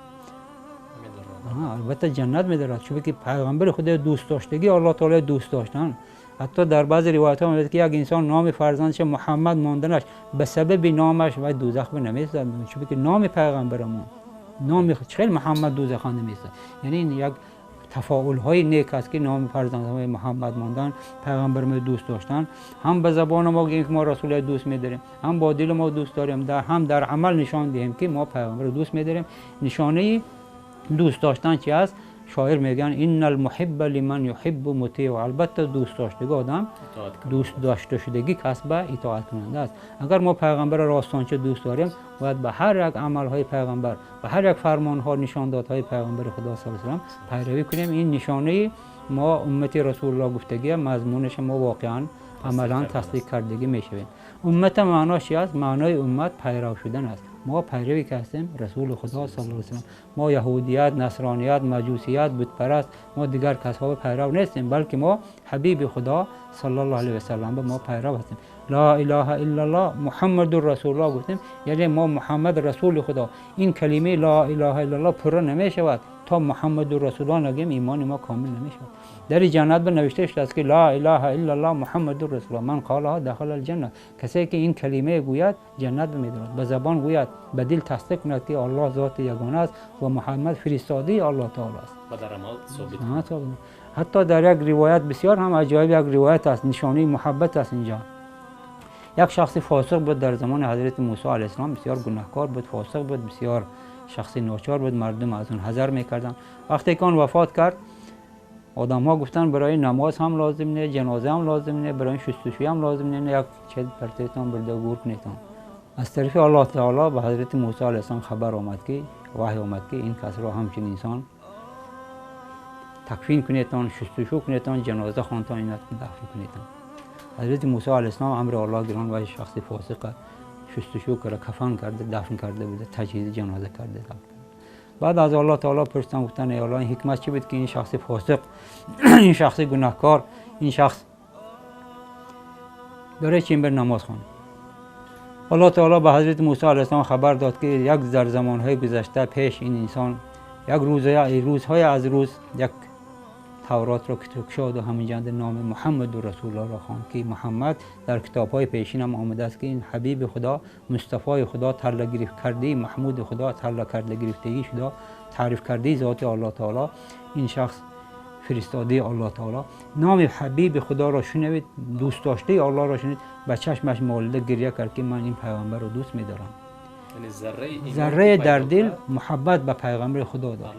Албатта ҷаннат медарорад, чунки паёмбари Худоро дӯст доштагӣ Аллоҳ таоло дӯст доштан. Ҳатто дар баъзе ривоятҳо меояд ки як инсон номи фарзандаш Муҳаммад монданаш ба сабаби номаш вай дӯзах ба намесозад, чунки номи паёмбарамон, номи хеле Муҳаммад дӯзаха намесозад. Яъне ин як тафаулҳои нек аст ки номи фарзандҳои Муҳаммад мондан, паёмбарамон дӯст доштан. Ҳам ба забони мо гӯем ки мо расулро дӯст медорем, ҳам бо дили мо дӯст дорем, ҳам дар амал нишон диҳем ки мо паёмбарро дӯст медорем. Нишонаи дӯст доштан чи аст? Шоир мегӯянд: иннал муҳибба лиман юҳиббу мутиъ. Албатта дӯст доштагӣ одам дӯст дошташудагӣ кас ба итоаткунанда аст. Агар мо паёмбарро ростонча дӯст дорем, бояд ба ҳар як амалҳои паёмбар, ба ҳар як фармонҳо, нишондодҳои паёмбари Худо саллаллоҳу алайҳи васаллам пайравӣ кунем. Ин нишонаи мо уммати расулуллоҳ гуфтагӣ, мазмунаш мо воқеан амалан тасдиқ кардагӣ мешавем. Уммат маънош чи аст? Маънои уммат пайрав шудан аст. Мо пайравӣ ки ҳастем расули Худо саллаллоҳу алайҳи васаллам. Мо яҳудият, насроният, маҷусият, бутпараст, мо дигар касҳо пайрав нестем, балки мо ҳабиби Худо саллаллоҳу алайҳи васаллам ба мо пайрав ҳастем. Ла илаҳа иллаллоҳ Муҳаммадур расулуллоҳ гуфтем, яъне мо Муҳаммад расули Худо. Ин калимаи ла илаҳа иллаллоҳ пурра намешавад то Муҳаммадур расулуллоҳ нагӯем, имони мо комил намешавад. Дар ҷаннат ба навишта шудааст ки ла илаҳа иллаллоҳ Муҳаммадур расулуллоҳ ман қолаҳа дахала алҷанна. Касе ки ин калима гӯяд ҷаннат медарад. Ба забон гӯяд, ба дил тасдиқ кунад ки Аллоҳ зоти ягона аст ва Муҳаммад фиристодаи Аллоҳ таоло аст. Ва дар амал собит. Ҳатто дар як ривоят бисёр ҳам аҷоиб як ривоят аст, нишонаи муҳаббат аст инҷо. Як шахси фосиқ буд дар замони ҳазрати Мусо алайҳиссалом, бисёр гунаҳкор буд, фосиқ буд, бисёр шахси ночор буд, мардум аз он ҳазар мекарданд. Вақте ки он вафот кард, одамҳо гуфтанд барои намоз ҳам лозим не, ҷаноза ҳам лозим не, барои шустушӯй ҳам лозим не, як чиз партойтон бурда гӯр кунедтон. Аз тарафи Аллоҳ таоло ба ҳазрати Мусо алайҳиссалом хабар омад ки ваҳй омад ки ин касро ҳамчун инсон такфин кунедтон, шустушӯ кунедтон, ҷаноза хонтон, ина дафн кунедтон. Ҳазрати Мусо алайҳиссалом амри Аллоҳ гирон ва шахси фосиқа шустушӯ карда, кафан карда, дафн карда буда, таҷҳизи ҷаноза карда, дафн карда. Баъд аз Аллоҳ таоло пурсиданд, гуфтанд: эй Аллоҳ, ин ҳикмат чӣ буд ки ин шахси фосиқ, ин шахси гунаҳкор, ин шахс барои чӣ ин намоз хонд? Аллоҳ таоло ба ҳазрати Мусо алайҳиссалом хабар дод ки як дар замонҳои гузашта пеш ин инсон як рӯзҳое аз рӯз як Тавротро кушод ва ҳаминҷо номи Муҳаммаду расулуллоҳро хонд ки Муҳаммад дар китобҳои пешин ҳам омадааст ки ин ҳабиби Худо, Мустафои Худо, тарла гирифт кардаи Маҳмуди Худо, тарла карда гирифтагии Худо, таъриф кардаи зоти Аллоҳ таоло, ин шахс фиристодаи Аллоҳ таоло. Номи ҳабиби Худоро шунавид, дӯст доштаи Аллоҳро шунид, ба чашмаш молида гиря кард ки ман ин паёмбарро дӯст медорам. Зарраи дар дил муҳаббат ба паёмбари Худо дошт.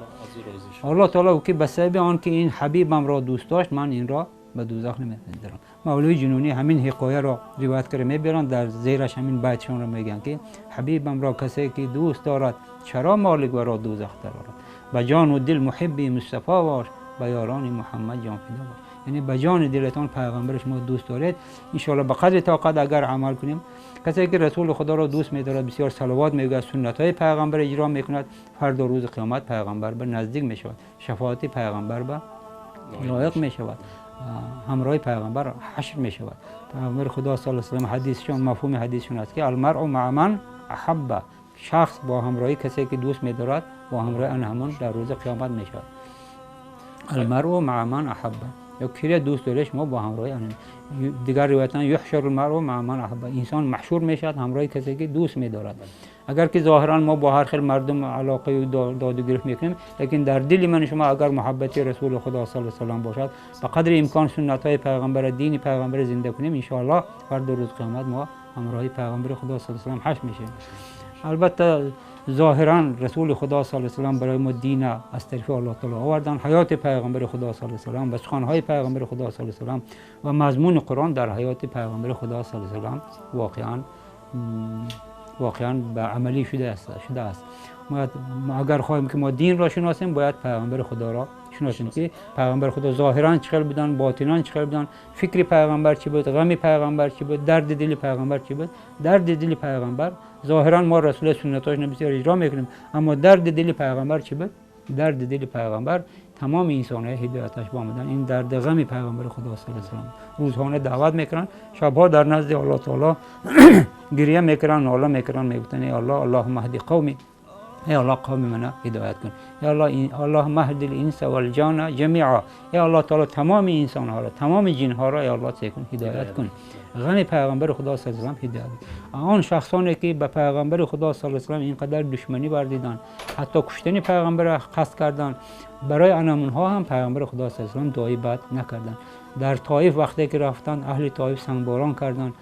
Аллоҳ таоло гуфт ки ба сабаби он ки ин ҳабибамро дӯст дошт, ман инро ба дӯзах намебарам. Мавлавии Ҷунунӣ ҳамин ҳикояро ривоят карда мебаранд, дар зераш ҳамин байтшонро мегӯянд ки ҳабибамро касе ки дӯст дорад, чаро молик варо дӯзах дарорад? Ба ҷону дил муҳибби Мустафо бош, ба ёрони Муҳаммад ҷонфидо бош. یعنی به جان دلتان پیغمبر شما دوست دارید. ان شاء الله به قدر طاقت اگر عمل کنیم، کسی که رسول خدا را دوست می‌دارد، بسیار صلوات میگوید، سنت‌های پیغمبر اجرا میکند، فردا روز قیامت پیغمبر به نزدیک میشود، شفاعت پیغمبر به لایق میشود، همراه پیغمبر حشر میشود. پیغمبر خدا صلی الله علیه و سلم حدیثشون، مفهوم حدیثشون است که المرء مع من احب، شخص با همراهی کسی که دوست می‌دارد با همراه آن همان در روز قیامت میشود. المرء مع من احب، یا کی دوست داره شما با همراهی آن. دیگر روایتان یحشر المرء مع من احب، انسان محشور میشود همراه کسی که دوست می‌دارد. اگر که ظاهرا ما با هر خیل مردم علاقه داد و گرفت میکنیم، لیکن در دل من شما اگر محبت رسول خدا صلی الله علیه و سلم باشد، به قدر امکان سنت های پیغمبر، دین پیغمبر زنده کنیم، ان شاء الله فردا روز قیامت ما همراه پیغمبر خدا صلی الله علیه و سلم حشر میشیم. البته ظاهرا رسول خدا صلی الله علیه و سلم برای ما دین از طرف الله تعالی آوردن، حیات پیغمبر خدا صلی الله علیه و سلم و سخنهای پیغمبر خدا صلی الله علیه و سلم و مضمون قرآن در حیات پیغمبر خدا صلی الله علیه و سلم واقعا به عملی شده است. ما اگر خواهیم که ما دین را شناسیم، باید پیغمبر خدا را شناسیم که پیغمبر خدا ظاهرا چه بودن، باطنا چه بودن، فکر پیغمبر چی بود، غم پیغمبر چی بود، درد دل پیغمبر چی بود. درد دل پیغمبر ظاهرا ما رسول سنتاش بسیار اجرا میکنیم، اما درد دل پیغمبر چی بود؟ درد دل پیغمبر تمام انسان‌های هدایتش با آمدن، این درد غم پیغمبر خدا صلی الله علیه و سلم. روزانه دعوت میکنن، شبها در نزد الله تعالی گریه میکنن، ناله میکنن، میگفتن ای الله، اللهم اهد قومی، ای الله قوم من هدایت کن، ای الله اللهم اهد الانس والجان جمیعا، ای الله تعالی تمام انسان ها را، تمام جن ها را ای الله کن هدایت کن. غم پیغمبر خدا صلی الله علیه و سلم هدایت. آن شخصانی که به پیغمبر خدا صلی الله علیه و سلم اینقدر دشمنی ورزیدند، حتی کشتن پیغمبر را قصد کردند، برای آنها هم پیغمبر خدا صلی الله علیه و سلم دعای بد نکردند. در طائف وقتی که رفتن، اهل طائف سنگباران کردند،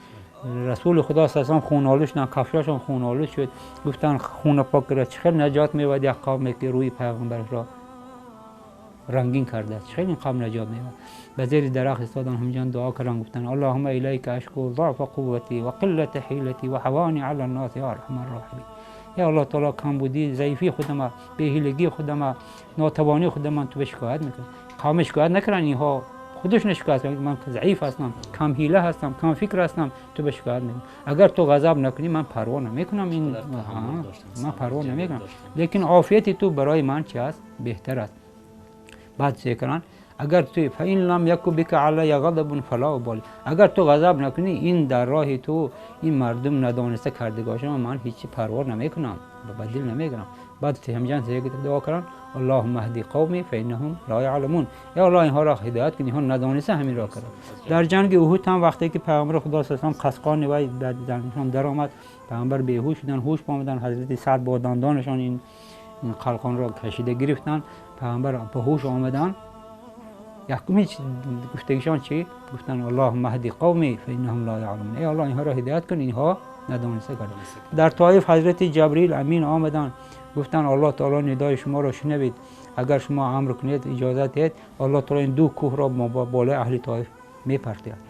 رسول خدا صلی الله علیه و سلم خون‌آلود شدن، کفشاشون خون‌آلود شد، گفتن خون پاک را چه نجات می‌یابد یک قوم که روی پیغمبر را رنگین کرده است، چه این قوم نجات می‌یابد. به زیر درخت ایستادن، همچنان دعا کردن، گفتن اللهم الیک اشکو ضعف قوتی و قلت حیلتی و هوانی علی الناس یا ارحم الراحمین. یا الله تعالی کمبودی، ضعیفی خودم، بی‌حیلگی خودم، ناتوانی خودم تو به شکایت میکنم. قوم شکایت نکردن، اینها خودشون شکایت کردن، من ضعیف هستم، کم حیله هستم، کم فکر هستم، تو به شکایت میکنم. اگر تو غضب نکنی من پروا نمیکنم، این من پروا نمیکنم، لیکن عافیت تو برای من چی است؟ بهتر است. بعد چه کردن؟ اگر تو فإن لم يك بك علی غضب فلا ابالی، اگر تو غضب نکنی این در راه تو این مردم ندانسته کردگاشم من هیچی پروا نمیکنم، به دل نمیگیرم. بعد همجان دعا کردن اللهم اهدی قومی فانهم لا یعلمون، یا الله اینها را هدایت کن، اینها ندانسته همین را کردن. در جنگ احد هم وقتی که پیغمبر خدا صلی الله علیه و سلم قسقان وی در دندانشان درآمد، پیغمبر بیهوش شدن، هوش آمدن، حضرت سعد با دندانشان این قلقان را کشیده گرفتن، پیغمبر به هوش آمدن. یکمی گفتگیشان چی؟ گفتن اللهم اهدی قومی فانهم لا یعلمون، ای الله اینها را هدایت کن، اینها ندانسته کردن. در طائف حضرت جبرئیل امین آمدن، گفتن الله تعالی ندای شما را شنوید، اگر شما امر کنید اجازه دهید الله تعالی این دو کوه را بالای اهل طائف میپرتید.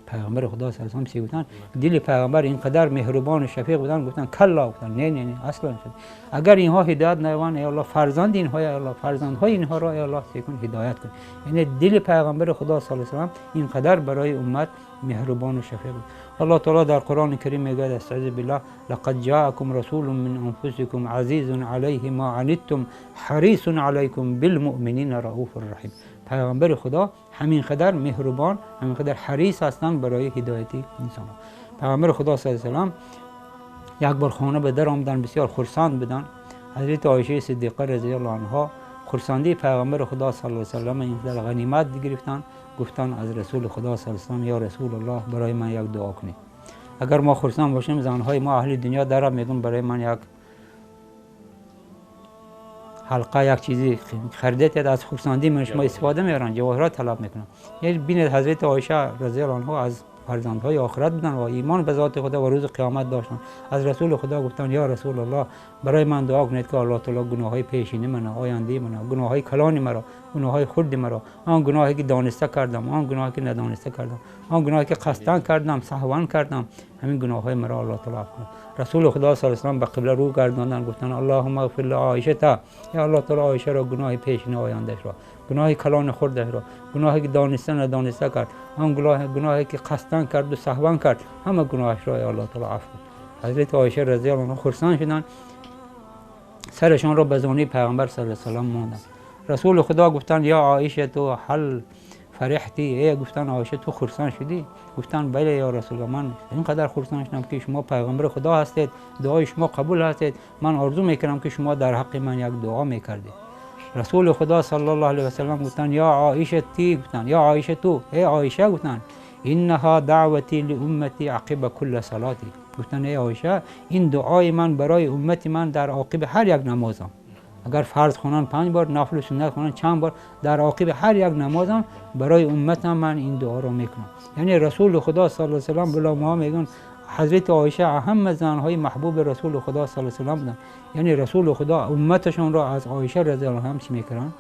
پیغمبر خدا صلی الله علیه و سلم گفتن دل پیغمبر اینقدر مهربان و شفیق بودن، گفتن کلا، گفتن نه نه نه اصلا نشد. اگر اینها هدایت نیابند ای الله فرزند اینها، ای الله فرزندهای اینها را ای الله سیکون هدایت کن. یعنی دل پیغمبر خدا صلی الله علیه و سلم اینقدر برای امت مهربان و شفیق بود. الله تعالی در قرآن کریم میگوید استعذ بالله لقد جاءکم رسول من انفسکم عزیز علیه ما عنتم حریص علیکم بالمؤمنین رؤوف رحیم. پیغمبر خدا همین قدر مهربان، همین قدر حریص هستند برای هدایت انسان ها. پیغمبر خدا صلی الله علیه و سلم یک بار خانه به در آمدن، بسیار خرسند بودن. حضرت عایشه صدیقه رضی الله عنها خرسندی پیغمبر خدا صلی الله علیه و سلم اینقدر غنیمت گرفتن، گفتن از رسول خدا صلی الله علیه و سلم یا رسول الله برای من یک دعا کنید. اگر ما خرسند باشیم زنهای ما اهل دنیا در میگن برای من یک حلقه یک چیزی خریده از خرسندی من شما استفاده میبرن، جواهرات طلب میکنن. یعنی ببینید حضرت عایشه رضی الله عنها از فرزندهای آخرت بودن و ایمان به ذات خدا و روز قیامت داشتن. از رسول خدا گفتن یا رسول الله برای من دعا کنید که الله تعالی گناههای پیشین من، آینده من، گناههای کلان مرا، گناههای خرد مرا، آن گناهی که دانسته کردم، آن گناهی که ندانسته کردم، آن گناهی که قصدن کردم، سهوا کردم، همین گناه‌های مرا الله تعالی عفو کنه. رسول خدا صلی الله علیه و سلم به قبله رو گرداندن، گفتن اللهم اغفر لعایشه، یا الله تعالی عایشه را گناه پیشین آینده‌اش را، گناه کلان خوردش را، گناهی که دانسته ندانسته کرد، آن گناهی که قصدن کرد و سهوا کرد، همه گناهش را یا الله تعالی عفو کن. حضرت عایشه رضی الله عنها خرسان شدند، سرشان را به زانوی پیغمبر صلی الله علیه و سلم ماندند. رسول خدا گفتند یا عایشه تو هل فرحتی، ای گفتن عایشه تو خرسان شدی؟ گفتن بله یا رسول الله، من اینقدر خرسان شدم که شما پیغمبر خدا هستید، دعای شما قبول هستید، من آرزو میکنم که شما در حق من یک دعا میکردید. رسول خدا صلی الله علیه و سلم گفتن یا عایشه تی، گفتن یا عایشه تو، ای عایشه، گفتن انها دعوتی لامتی عقب کل صلاتی، گفتن ای عایشه این دعای من برای امت من در عقب هر یک نمازم، اگر فرض خوانن 5 بار، نفل و سنت خوانن چند بار، در عقب هر یک نمازم برای امتم من این دعا رو میکنم. یعنی رسول خدا صلی الله علیه و سلم بلا ما میگن حضرت عایشه اهم زنهای محبوب رسول خدا صلی الله علیه و سلم بودن. یعنی رسول خدا امتشون را از عایشه رضی الله عنها چی میکردن؟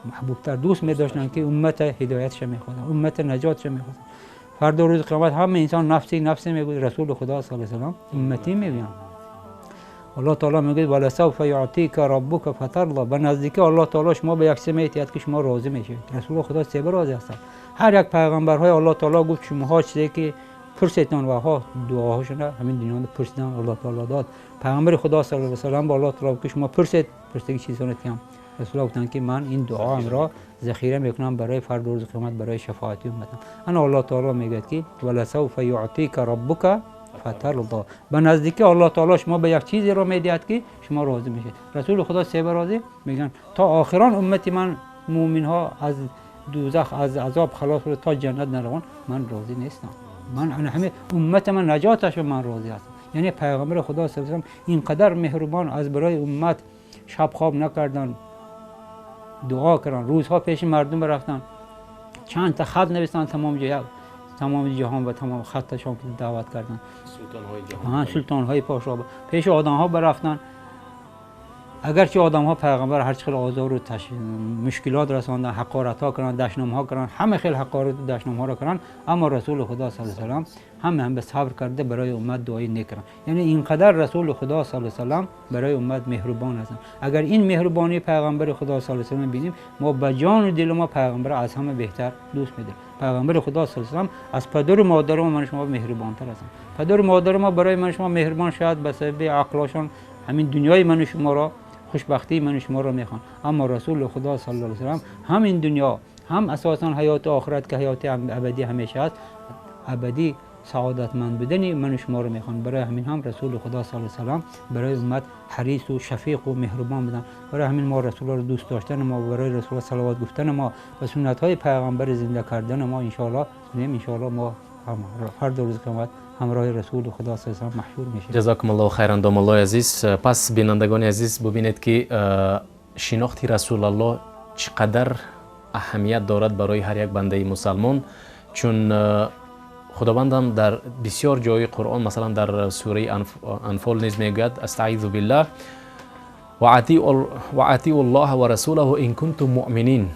محبوبتر دوست میداشتن که امت هدایتش میخوادن، امت نجاتش میخوادن. فردا روز قیامت همه انسان نفسی نفسی میگوید، رسول خدا صلی الله علیه و سلم امتی میگن. الله تعالی میگه ولسوف یعطیک ربک فترضی، به نزدیکی الله تعالی شما به یک سه که شما راضی میشید. رسول خدا سه بار راضی هستند. هر یک پیغمبرهای الله تعالی گفت شما چیزی که پرسیدن و ها دعاهاشون همین دنیا پرسیدن الله تعالی داد. پیغمبر خدا صلی الله علیه و سلم با الله تعالی که شما پرسید پرسیدگی چیزونه تیم، رسول الله گفتن که من این دعاام را ذخیره میکنم برای فردا روز قیامت، برای شفاعت امتم. انا الله تعالی میگه که ولسوف یعطیک ربک فترضی، به نزدیکی الله تعالی شما به یک چیزی را میدهد که شما راضی میشید. رسول خدا سه بار راضی میگن تا آخران امت من مؤمن ها از دوزخ از عذاب خلاص شده تا جنت نروند من راضی نیستم، من همه امت من نجاتش من راضی هستم. یعنی پیغمبر خدا صلی الله علیه و سلم اینقدر مهربان از برای امت شب خواب نکردن، دعا کردن، روزها پیش مردم رفتن، چند تا خط نوشتن تمام جای تمام جهان و تمام خطشان که دعوت کردن، سلطان‌های جهان، سلطان‌های پاشا پیش آدم‌ها برفتن. اگرچه آدم‌ها پیغمبر هر چقدر آزار و مشکلات رساندن، حقارت‌ها کردن، دشنام‌ها کردن، همه خیلی حقارت و دشنام‌ها را کردن، اما رسول خدا صلی الله علیه و سلم هم به صبر کرده برای امت دعای نیک کردن. یعنی اینقدر رسول خدا صلی الله علیه و سلم برای امت مهربان هستند. اگر این مهربانی پیغمبر خدا صلی الله علیه و سلم ببینیم، ما به جان و دل ما پیغمبر از همه بهتر دوست می‌داریم. پیغمبر خدا صلی الله علیه و سلم از پدر و مادر ما من شما مهربان‌تر هستند. پدر و مادر ما برای من شما مهربان شاید به سبب عقلشان همین دنیای من و شما را، خوشبختی من و شما را میخوان، اما رسول خدا صلی الله علیه و سلم هم این دنیا هم اساسا حیات آخرت که حیات ابدی همیشه است، ابدی سعادتمند بودن من و شما را میخوان. برای همین هم رسول خدا صلی الله علیه و سلم برای امت حریص و شفیق و مهربان بودن. برای همین ما رسول الله را دوست داشتن ما، برای رسول الله صلوات گفتن ما و سنت های پیغمبر زنده کردن ما، ان شاء الله ان شاء الله ما هر دو روز قیامت همراه رسول خدا صلی الله علیه و سلم محشور میشه. جزاکم الله خیرا домуллои азиз. Пас бинандагони азиз, бубинед ки шинохти Расулаллоҳ чӣ қадар аҳамият дорад барои ҳар як бандаи мусалмон, чун худовандам дар бисёр ҷои Қуръон, масалан дар сураи Анфол низ мегӯяд: астаизу биллаҳ ва атиу ллоҳа ва расулаҳу ин кунтум муъминин,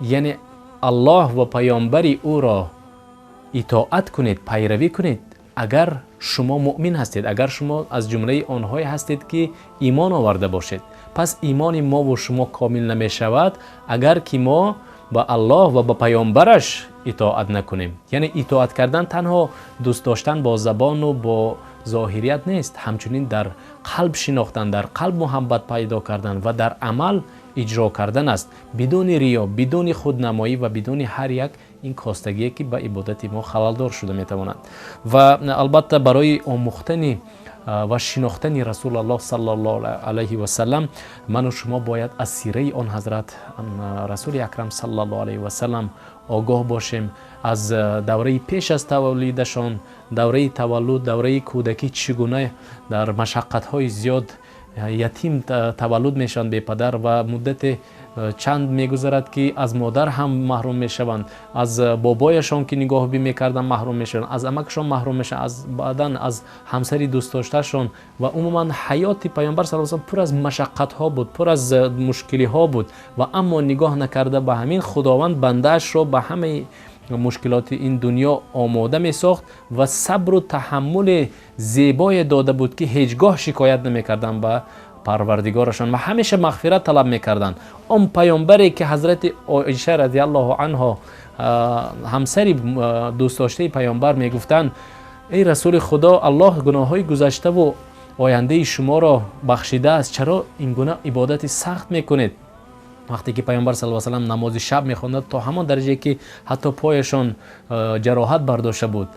яъне Аллоҳ ва паёмбари ӯро итоат кунед, пайравӣ кунед агар шумо муъмин ҳастед, агар шумо аз ҷумлаи онҳое ҳастед ки имон оварда бошед. Пас имони мову шумо комил намешавад агар ки мо ба Аллоҳ ва ба паёмбараш итоат накунем. Яъне итоат кардан танҳо дӯст доштан бо забону бо зоҳирият нест, ҳамчунин дар қалб шинохтан, дар қалб муҳаббат пайдо кардан ва дар амал иҷро кардан аст, бидуни риё, бидуни худнамоӣ ва бидуни ҳар як ин костагие ки ба ибодати мо халалдор шуда метавонад. Ва албатта барои омӯхтани ва шинохтани Расулаллоҳ саллаллоҳу алайҳи васалам ману шумо бояд аз сираи он ҳазрат Расули акрам саллаллоҳу алайҳи васалам огоҳ бошем, аз давраи пеш аз таваллудашон, давраи таваллуд, давраи кӯдакӣ чӣ гуна дар машаққатҳои зиёд ятим таваллуд мешаванд бепадар ва муддате чанд мегузарад ки аз модар ҳам маҳрум мешаванд, аз бобояшон ки нигоҳубин мекарданд маҳрум мешаванд, аз амакашон маҳрум мешаванд, аз баъдан аз ҳамсари дӯстдоштаашон ва умуман ҳаёти паёмбар саллаллоҳу алайҳи васаллам пур аз машаққатҳо буд, пур аз мушкилиҳо буд. Ва аммо нигоҳ накарда ба ҳамин, худованд бандаашро ба ҳамаи мушкилоти ин дунё омода месохт ва сабру таҳаммули зебое дода буд, ки ҳеҷгоҳ шикоят намекарданд ба парвардигорашон ва ҳамеша мағфират талаб мекарданд. Он паёмбаре ки ҳазрати Оиша радиаллоҳу анҳо, ҳамсари дӯстдоштаи паёмбар, мегуфтанд: эй расули худо, аллоҳ гуноҳҳои гузаштаву ояндаи шуморо бахшидааст, чаро ин гуна ибодати сахт мекунед? Вақте ки паёмбар саллаллоҳу алайҳи васаллам намози шаб мехонданд то ҳамон дараҷае ки ҳатто пояшон ҷароҳат бардошта буд,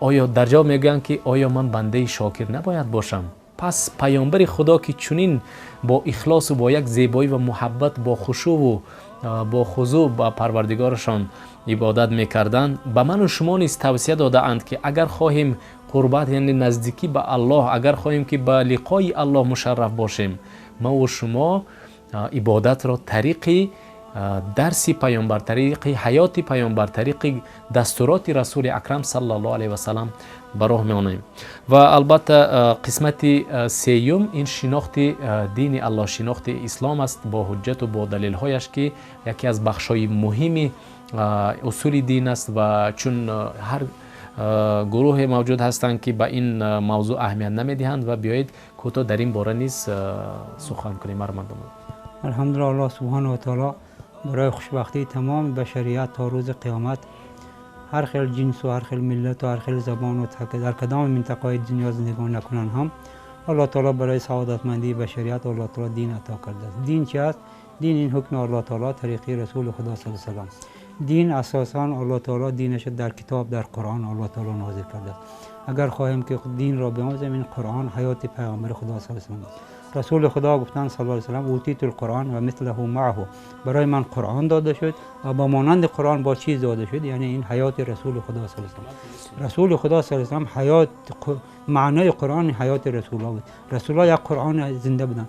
оё дар ҷавоб мегӯянд ки оё ман бандаи шокир набояд бошам? Пас паёмбари худо ки чунин бо ихлосу бо як зебоӣ ва муҳаббат, бо хушӯву бо хузӯъ ба парвардигорашон ибодат мекарданд, ба ману шумо низ тавсия додаанд, ки агар хоҳем қурбат, яъне наздикӣ ба аллоҳ, агар хоҳем ки ба лиқои аллоҳ мушарраф бошем, маву шумо ибодатро тариқи дарси паёмбар, тариқи ҳаёти паёмбар, тариқи дастуроти расули акрам саллаллоҳу алайҳи васаллам ба роҳ меонем. Ва албатта қисмати сеюм ин шинохти дини аллоҳ, шинохти ислом аст бо ҳуҷҷату бо далелҳояш, ки яке аз бахшҳои муҳими усули дин аст. Ва чун ҳар гурӯҳе мавҷуд ҳастанд, ки ба ин мавзӯъ аҳамият намедиҳанд, ва биёед кӯтоҳ дар ин бора низ сухан кунем. Марҳамат. Алҳамдулиллоҳ, аллоҳ субҳанаҳу ва таъоло барои хушбахтии тамоми башарият то рӯзи қиёмат ҳар хел ҷинсу ҳар хел миллату ҳар хел забону дар кадом минтақаи дунё зиндагӣ накунанд ҳам, аллоҳ таъоло барои саодатмандии башарият аллоҳ таъоло дин ато кардааст. Дин чи аст? Дин ин ҳукми аллоҳ таъоло тариқи расули худо саллаллоҳу алайҳи васаллам. Дин асосан аллоҳ таъоло динашро дар китоб, дар қуръон аллоҳ таъоло нозил кардааст. Агар хоҳем ки динро биомӯзем, ин қуръон ҳаёти пайғамбари худо саллаллоҳу алайҳи васаллам. Расули худо гуфтанд саллаллоҳу алайҳи васаллам: утитул қуръон ва мислаҳу маъаҳу, барои ман қуръон дода шуд ва ба монанди қуръон бо чиз дода шуд, яъне ин ҳаёти расули худо саллаллоҳу алайҳи васаллам. Расули худо саллаллоҳу алайҳи васаллам ҳаёт, маънои қуръон ҳаёти расуллоҳ буд. Расуллоҳ як қуръон зинда буданд.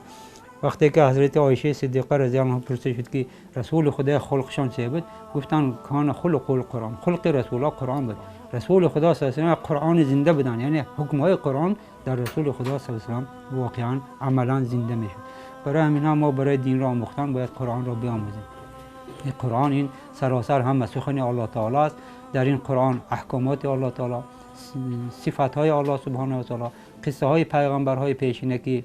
Вақте ки ҳазрати Оишаи Сиддиқа разияллоҳу анҳо пурсида шуд, ки расули худо хулқшон чӣ буд, гуфтанд: кана хулқул қуръон, хулқи расуллоҳ қуръон буд. Расули худо саллаллоҳу алайҳи васаллам қуръони зинда буданд, яъне ҳукмҳои қуръон дар расули худо саллаллоҳу алайҳи васаллам воқеан амалан зинда мешуд. Барои ҳамин мо барои динро омӯхтан бояд қуръонро биомӯзем. Ин қуръон ин саросар ҳама сухани аллоҳ таъоло аст. Дар ин қуръон аҳкомоти аллоҳ таъоло, сифатҳои аллоҳ субҳонаҳу ва таъоло, қиссаҳои пайғамбарҳои пешина ки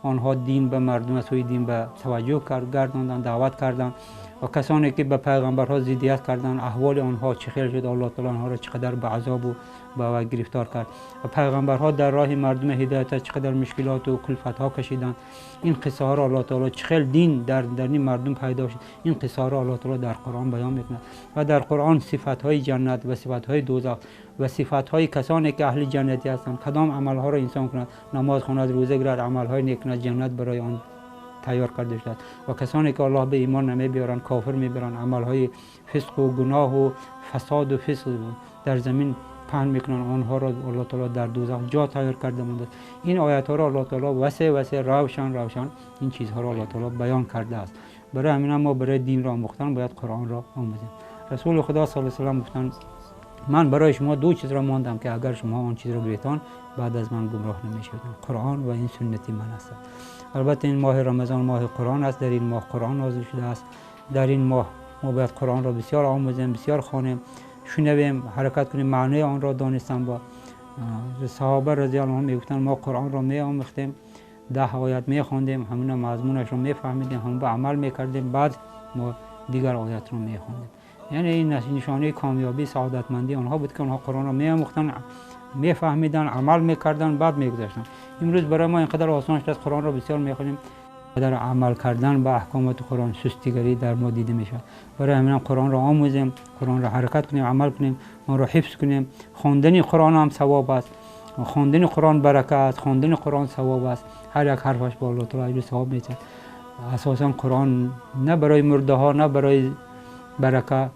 онҳо дин ба мардум, сӯи дин ба таваҷҷӯҳ гардонданд, даъват карданд, ва касоне ки ба пайғамбарҳо зиддият карданд, аҳволи онҳо чӣ хел шуд, аллоҳ таъоло онҳоро чӣ қадар ба азобу ба гирифтор кард, ва пайғамбарҳо дар роҳи мардуми ҳидоят чӣ қадар мушкилоту кулфатҳо кашиданд. Ин қиссаҳоро аллоҳ таъоло чӣ хел дин дар дарни мардум пайдо шуд, ин қиссаҳоро аллоҳ таъоло дар қуръон баён мекунад. Ва дар қуръон сифатҳои ҷаннат ва сифатҳои дӯзах ва сифатҳои касоне ки аҳли ҷаннатӣ ҳастанд, кадом амалҳоро инсон кунад, намоз хонад, рӯза гирад, амалҳои нек кунад, ҷаннат барои он тайёр карда шудааст. Ва касоне ки аллоҳ ба имон намебиёранд, кофир мебаранд, амалҳои фисқу гуноҳу фасоду фисқ дар замин паҳн мекунанд, онҳоро аллоҳ таъоло дар дӯзах ҷо тайёр карда мондааст. Ин оятҳоро аллоҳ таъоло васеъ васеъ, равшан равшан ин чизҳоро аллоҳ таъоло баён кардааст. Барои ҳамин мо барои динро омӯхтан бояд қуръонро омӯзем. Расули худо саллаллоҳу алайҳи васаллам гуфтанд: ман барои шумо ду чизро мондам ки агар шумо он чизро гирифтон, баъд аз ман гумроҳ намешавед: қуръон ва ин суннати ман аст. Албатта ин моҳи рамазон моҳи қуръон аст. Дар ин моҳ қуръон нозил шудааст. Дар ин моҳ мо бояд қуръонро бисёр омӯзем, бисёр хонем, шунавем, ҳаракат кунем, маънои онро донистан. Бо саҳоба разияллоҳу анҳум мегуфтанд: мо қуръонро меомӯхтем, 10 оят мехондем, ҳамина мазмунашро мефаҳмидем, ҳам ба амал мекардем, баъд мо дигар оятро мехондем. Яъне ин нишонаи комёбӣ, саодатмандии онҳо буд, ки онҳо қуръонро меомӯхтанд, мефаҳмиданд, амал мекарданд, баъд мегузаштанд. Имрӯз барои мо инқадар осон шудааст, қуръонро бисёр мехонем, дар амал кардан ба аҳкомоти қуръон сустигарӣ дар мо дида мешавад. Барои ҳамин ҳам қуръонро омӯзем, қуръонро ҳаракат кунем, амал кунем, онро ҳифз кунем. Хондани қуръон ҳам савоб аст, хондани қуръон барака аст, хондани қуръон савоб аст. Ҳар як ҳарфаш ба аллоҳ таъоло аҷру савоб медиҳад. Асосан қуръон на барои мурдаҳо, на барои барака,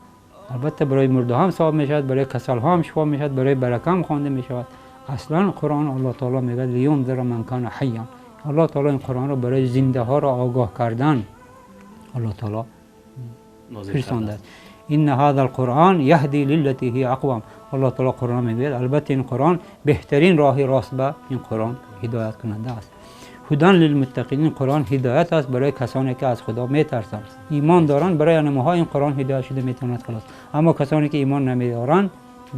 албатта барои мурдаҳо ҳам савоб мешавад, барои касалҳо ҳам шифо мешавад, барои барака ҳам хонда мешавад. Аслан қуръон аллоҳ таъоло мегӯяд: лиюнзира ман кана ҳайян. Аллоҳ таъоло ин қуръонро барои зиндаҳоро огоҳ кардан аллоҳ таъоло фиристодааст. инна ҳазал қуръон яҳди лиллати ҳия ақвам. Аллоҳ таъоло қуръон мегӯяд, албатта ин қуръон беҳтарин роҳи рост ба ин қуръон ҳидоят кунанда аст. هدى للمتقین، این قرآن هدایت است برای کسانی که از خدا میترسند، ایمان دارند. برای آنها این قرآن هدایت شده میتواند خلاص. اما کسانی که ایمان نمیدارند،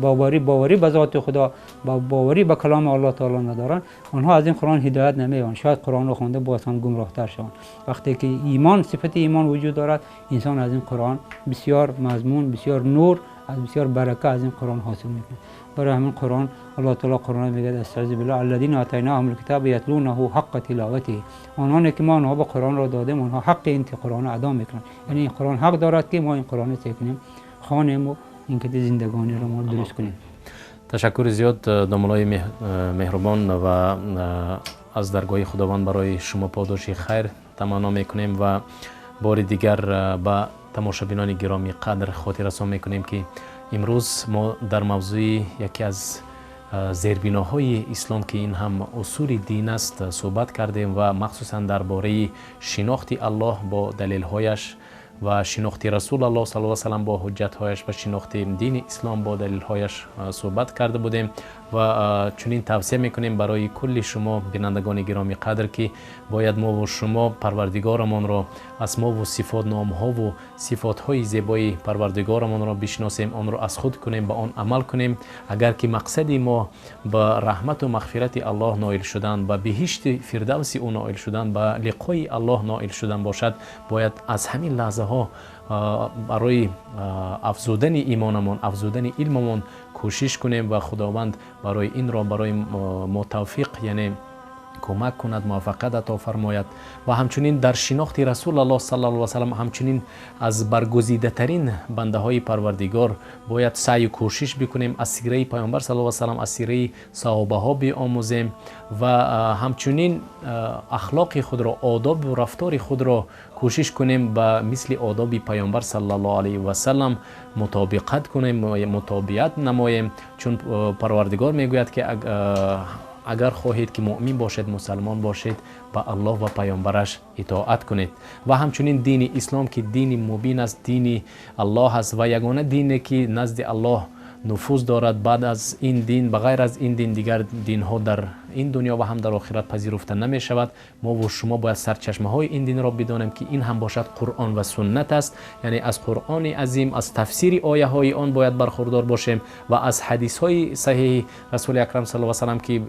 باوری به ذات خدا، باوری به کلام الله تعالی ندارند، آنها از این قرآن هدایت نمی‌یابند. شاید قرآن رو خوانده باز هم گمراه‌تر شوند. وقتی که ایمان، صفت ایمان وجود دارد، انسان از این قرآن بسیار مضمون، بسیار نور، از بسیار برکه از این قرآن حاصل میکنه. برای همین قرآن الله تعالی قرآن میگه استعذ بالله الذین آتیناهم الکتاب یتلونه حق تلاوته، آنانی که ما آنها به قرآن را دادیم آنها حق این قرآن ادا میکنند. یعنی این قرآن حق دارد که ما این قرآن را کنیم، خوانیم و اینکه زندگانی را ما درست کنیم. تشکر زیاد داملای مهربان و از درگاه خداوند برای شما پاداش خیر تمنا میکنیم و بار دیگر به تماشابینان گرامی قدر خاطررسان میکنیم که امروز ما در موضوع یکی از زیربناهای اسلام که این هم اصول دین است صحبت کردیم و مخصوصا درباره شناخت الله با دلیلهایش و شناخت رسول الله صلی الله علیه و سلم با حجتهایش و شناخت دین اسلام با دلیلهایش صحبت کرده بودیم و چنین توصیه میکنیم برای کل شما بینندگان گرامی قدر که باید ما و شما پروردگارمان را، اسما و صفات، نامها و صفاتهای زیبای پروردگارمان را بشناسیم، آن را از خود کنیم، به آن عمل کنیم. اگر که مقصد ما به رحمت و مغفرت الله نایل شدن، به بهشت فردوس او نایل شدن، به لقای الله نایل شدن باشد، باید از همین لحظه ها برای افزودن ایمانمان، افزودن علممان کوشش کنیم و خداوند برای این را برای ما توفیق، یعنی کمک کند، موفقیت عطا فرماید. و همچنین در شناخت رسول الله صلی الله علیه و سلم، همچنین از برگزیده ترین بنده های پروردگار باید سعی و کوشش بکنیم، از سیره پیامبر صلی الله علیه و سلم، از سیره صحابه ها بیاموزیم و همچنین اخلاق خود را، آداب و رفتار خود را کوشش کنیم به مثل آداب پیامبر صلی الله علیه و سلم مطابقت کنیم، مطابقت نماییم. چون پروردگار میگوید که اگر خواهید که مؤمن باشید، مسلمان باشید، به الله و پیامبرش اطاعت کنید. و همچنین دین اسلام که دین مبین است، دین الله است و یگانه دینی که نزد الله نفوذ دارد. بعد از این دین، بغیر از این دین، دیگر دین ها در این دنیا و هم در آخرت پذیرفته نمی شود. ما و شما باید سرچشمه های این دین را بدانیم که این هم باشد قرآن و سنت است. یعنی از قرآن عظیم، از تفسیر آیه های آن باید برخوردار باشیم و از حدیث های صحیح رسول اکرم صلی الله علیه و سلم که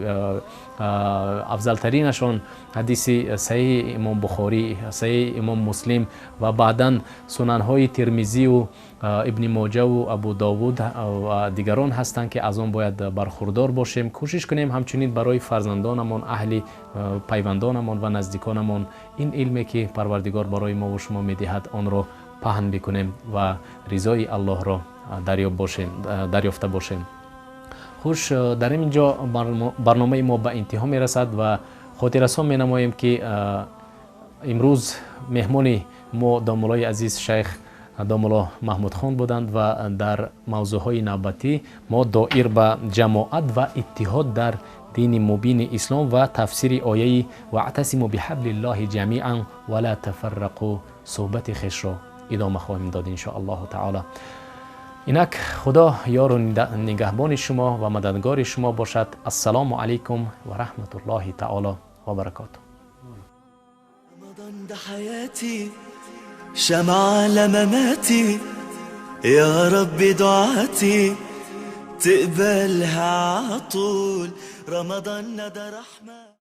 افضل ترینشان حدیث صحیح امام بخاری، صحیح امام مسلم و بعدا سنن های ترمذی و ابن ماجه و ابو داوود و دیگران هستند که از آن باید برخوردار باشیم. کوشش کنیم همچنین برای فرزندانمان، اهل پیوندانمان و نزدیکانمان این علمی که پروردگار برای ما و شما میدهد آن را پهن بکنیم و رضای الله را دریافته باشیم. خوش، در اینجا برنامه ما به انتها میرسد و خاطررسان مینماییم که امروز مهمان ما دامولای عزیز شیخ دامولا محمود خان بودند و در موضوعهای نوبتی ما دایر به جماعت و اتحاد در دین مبین اسلام و تفسیر آیه واعتصموا بحبل الله جمیعا ولا تفرقوا صحبت خویش را ادامه خواهیم داد ان شاء الله تعالی. اینک خدا یار و نگهبان شما و مددگار شما باشد. السلام علیکم و رحمت الله تعالی و برکاته. رمضان ده حياتي شمعة لمماتي، يا رب دعاتي تقبلها عطول، رمضان ده رحمة.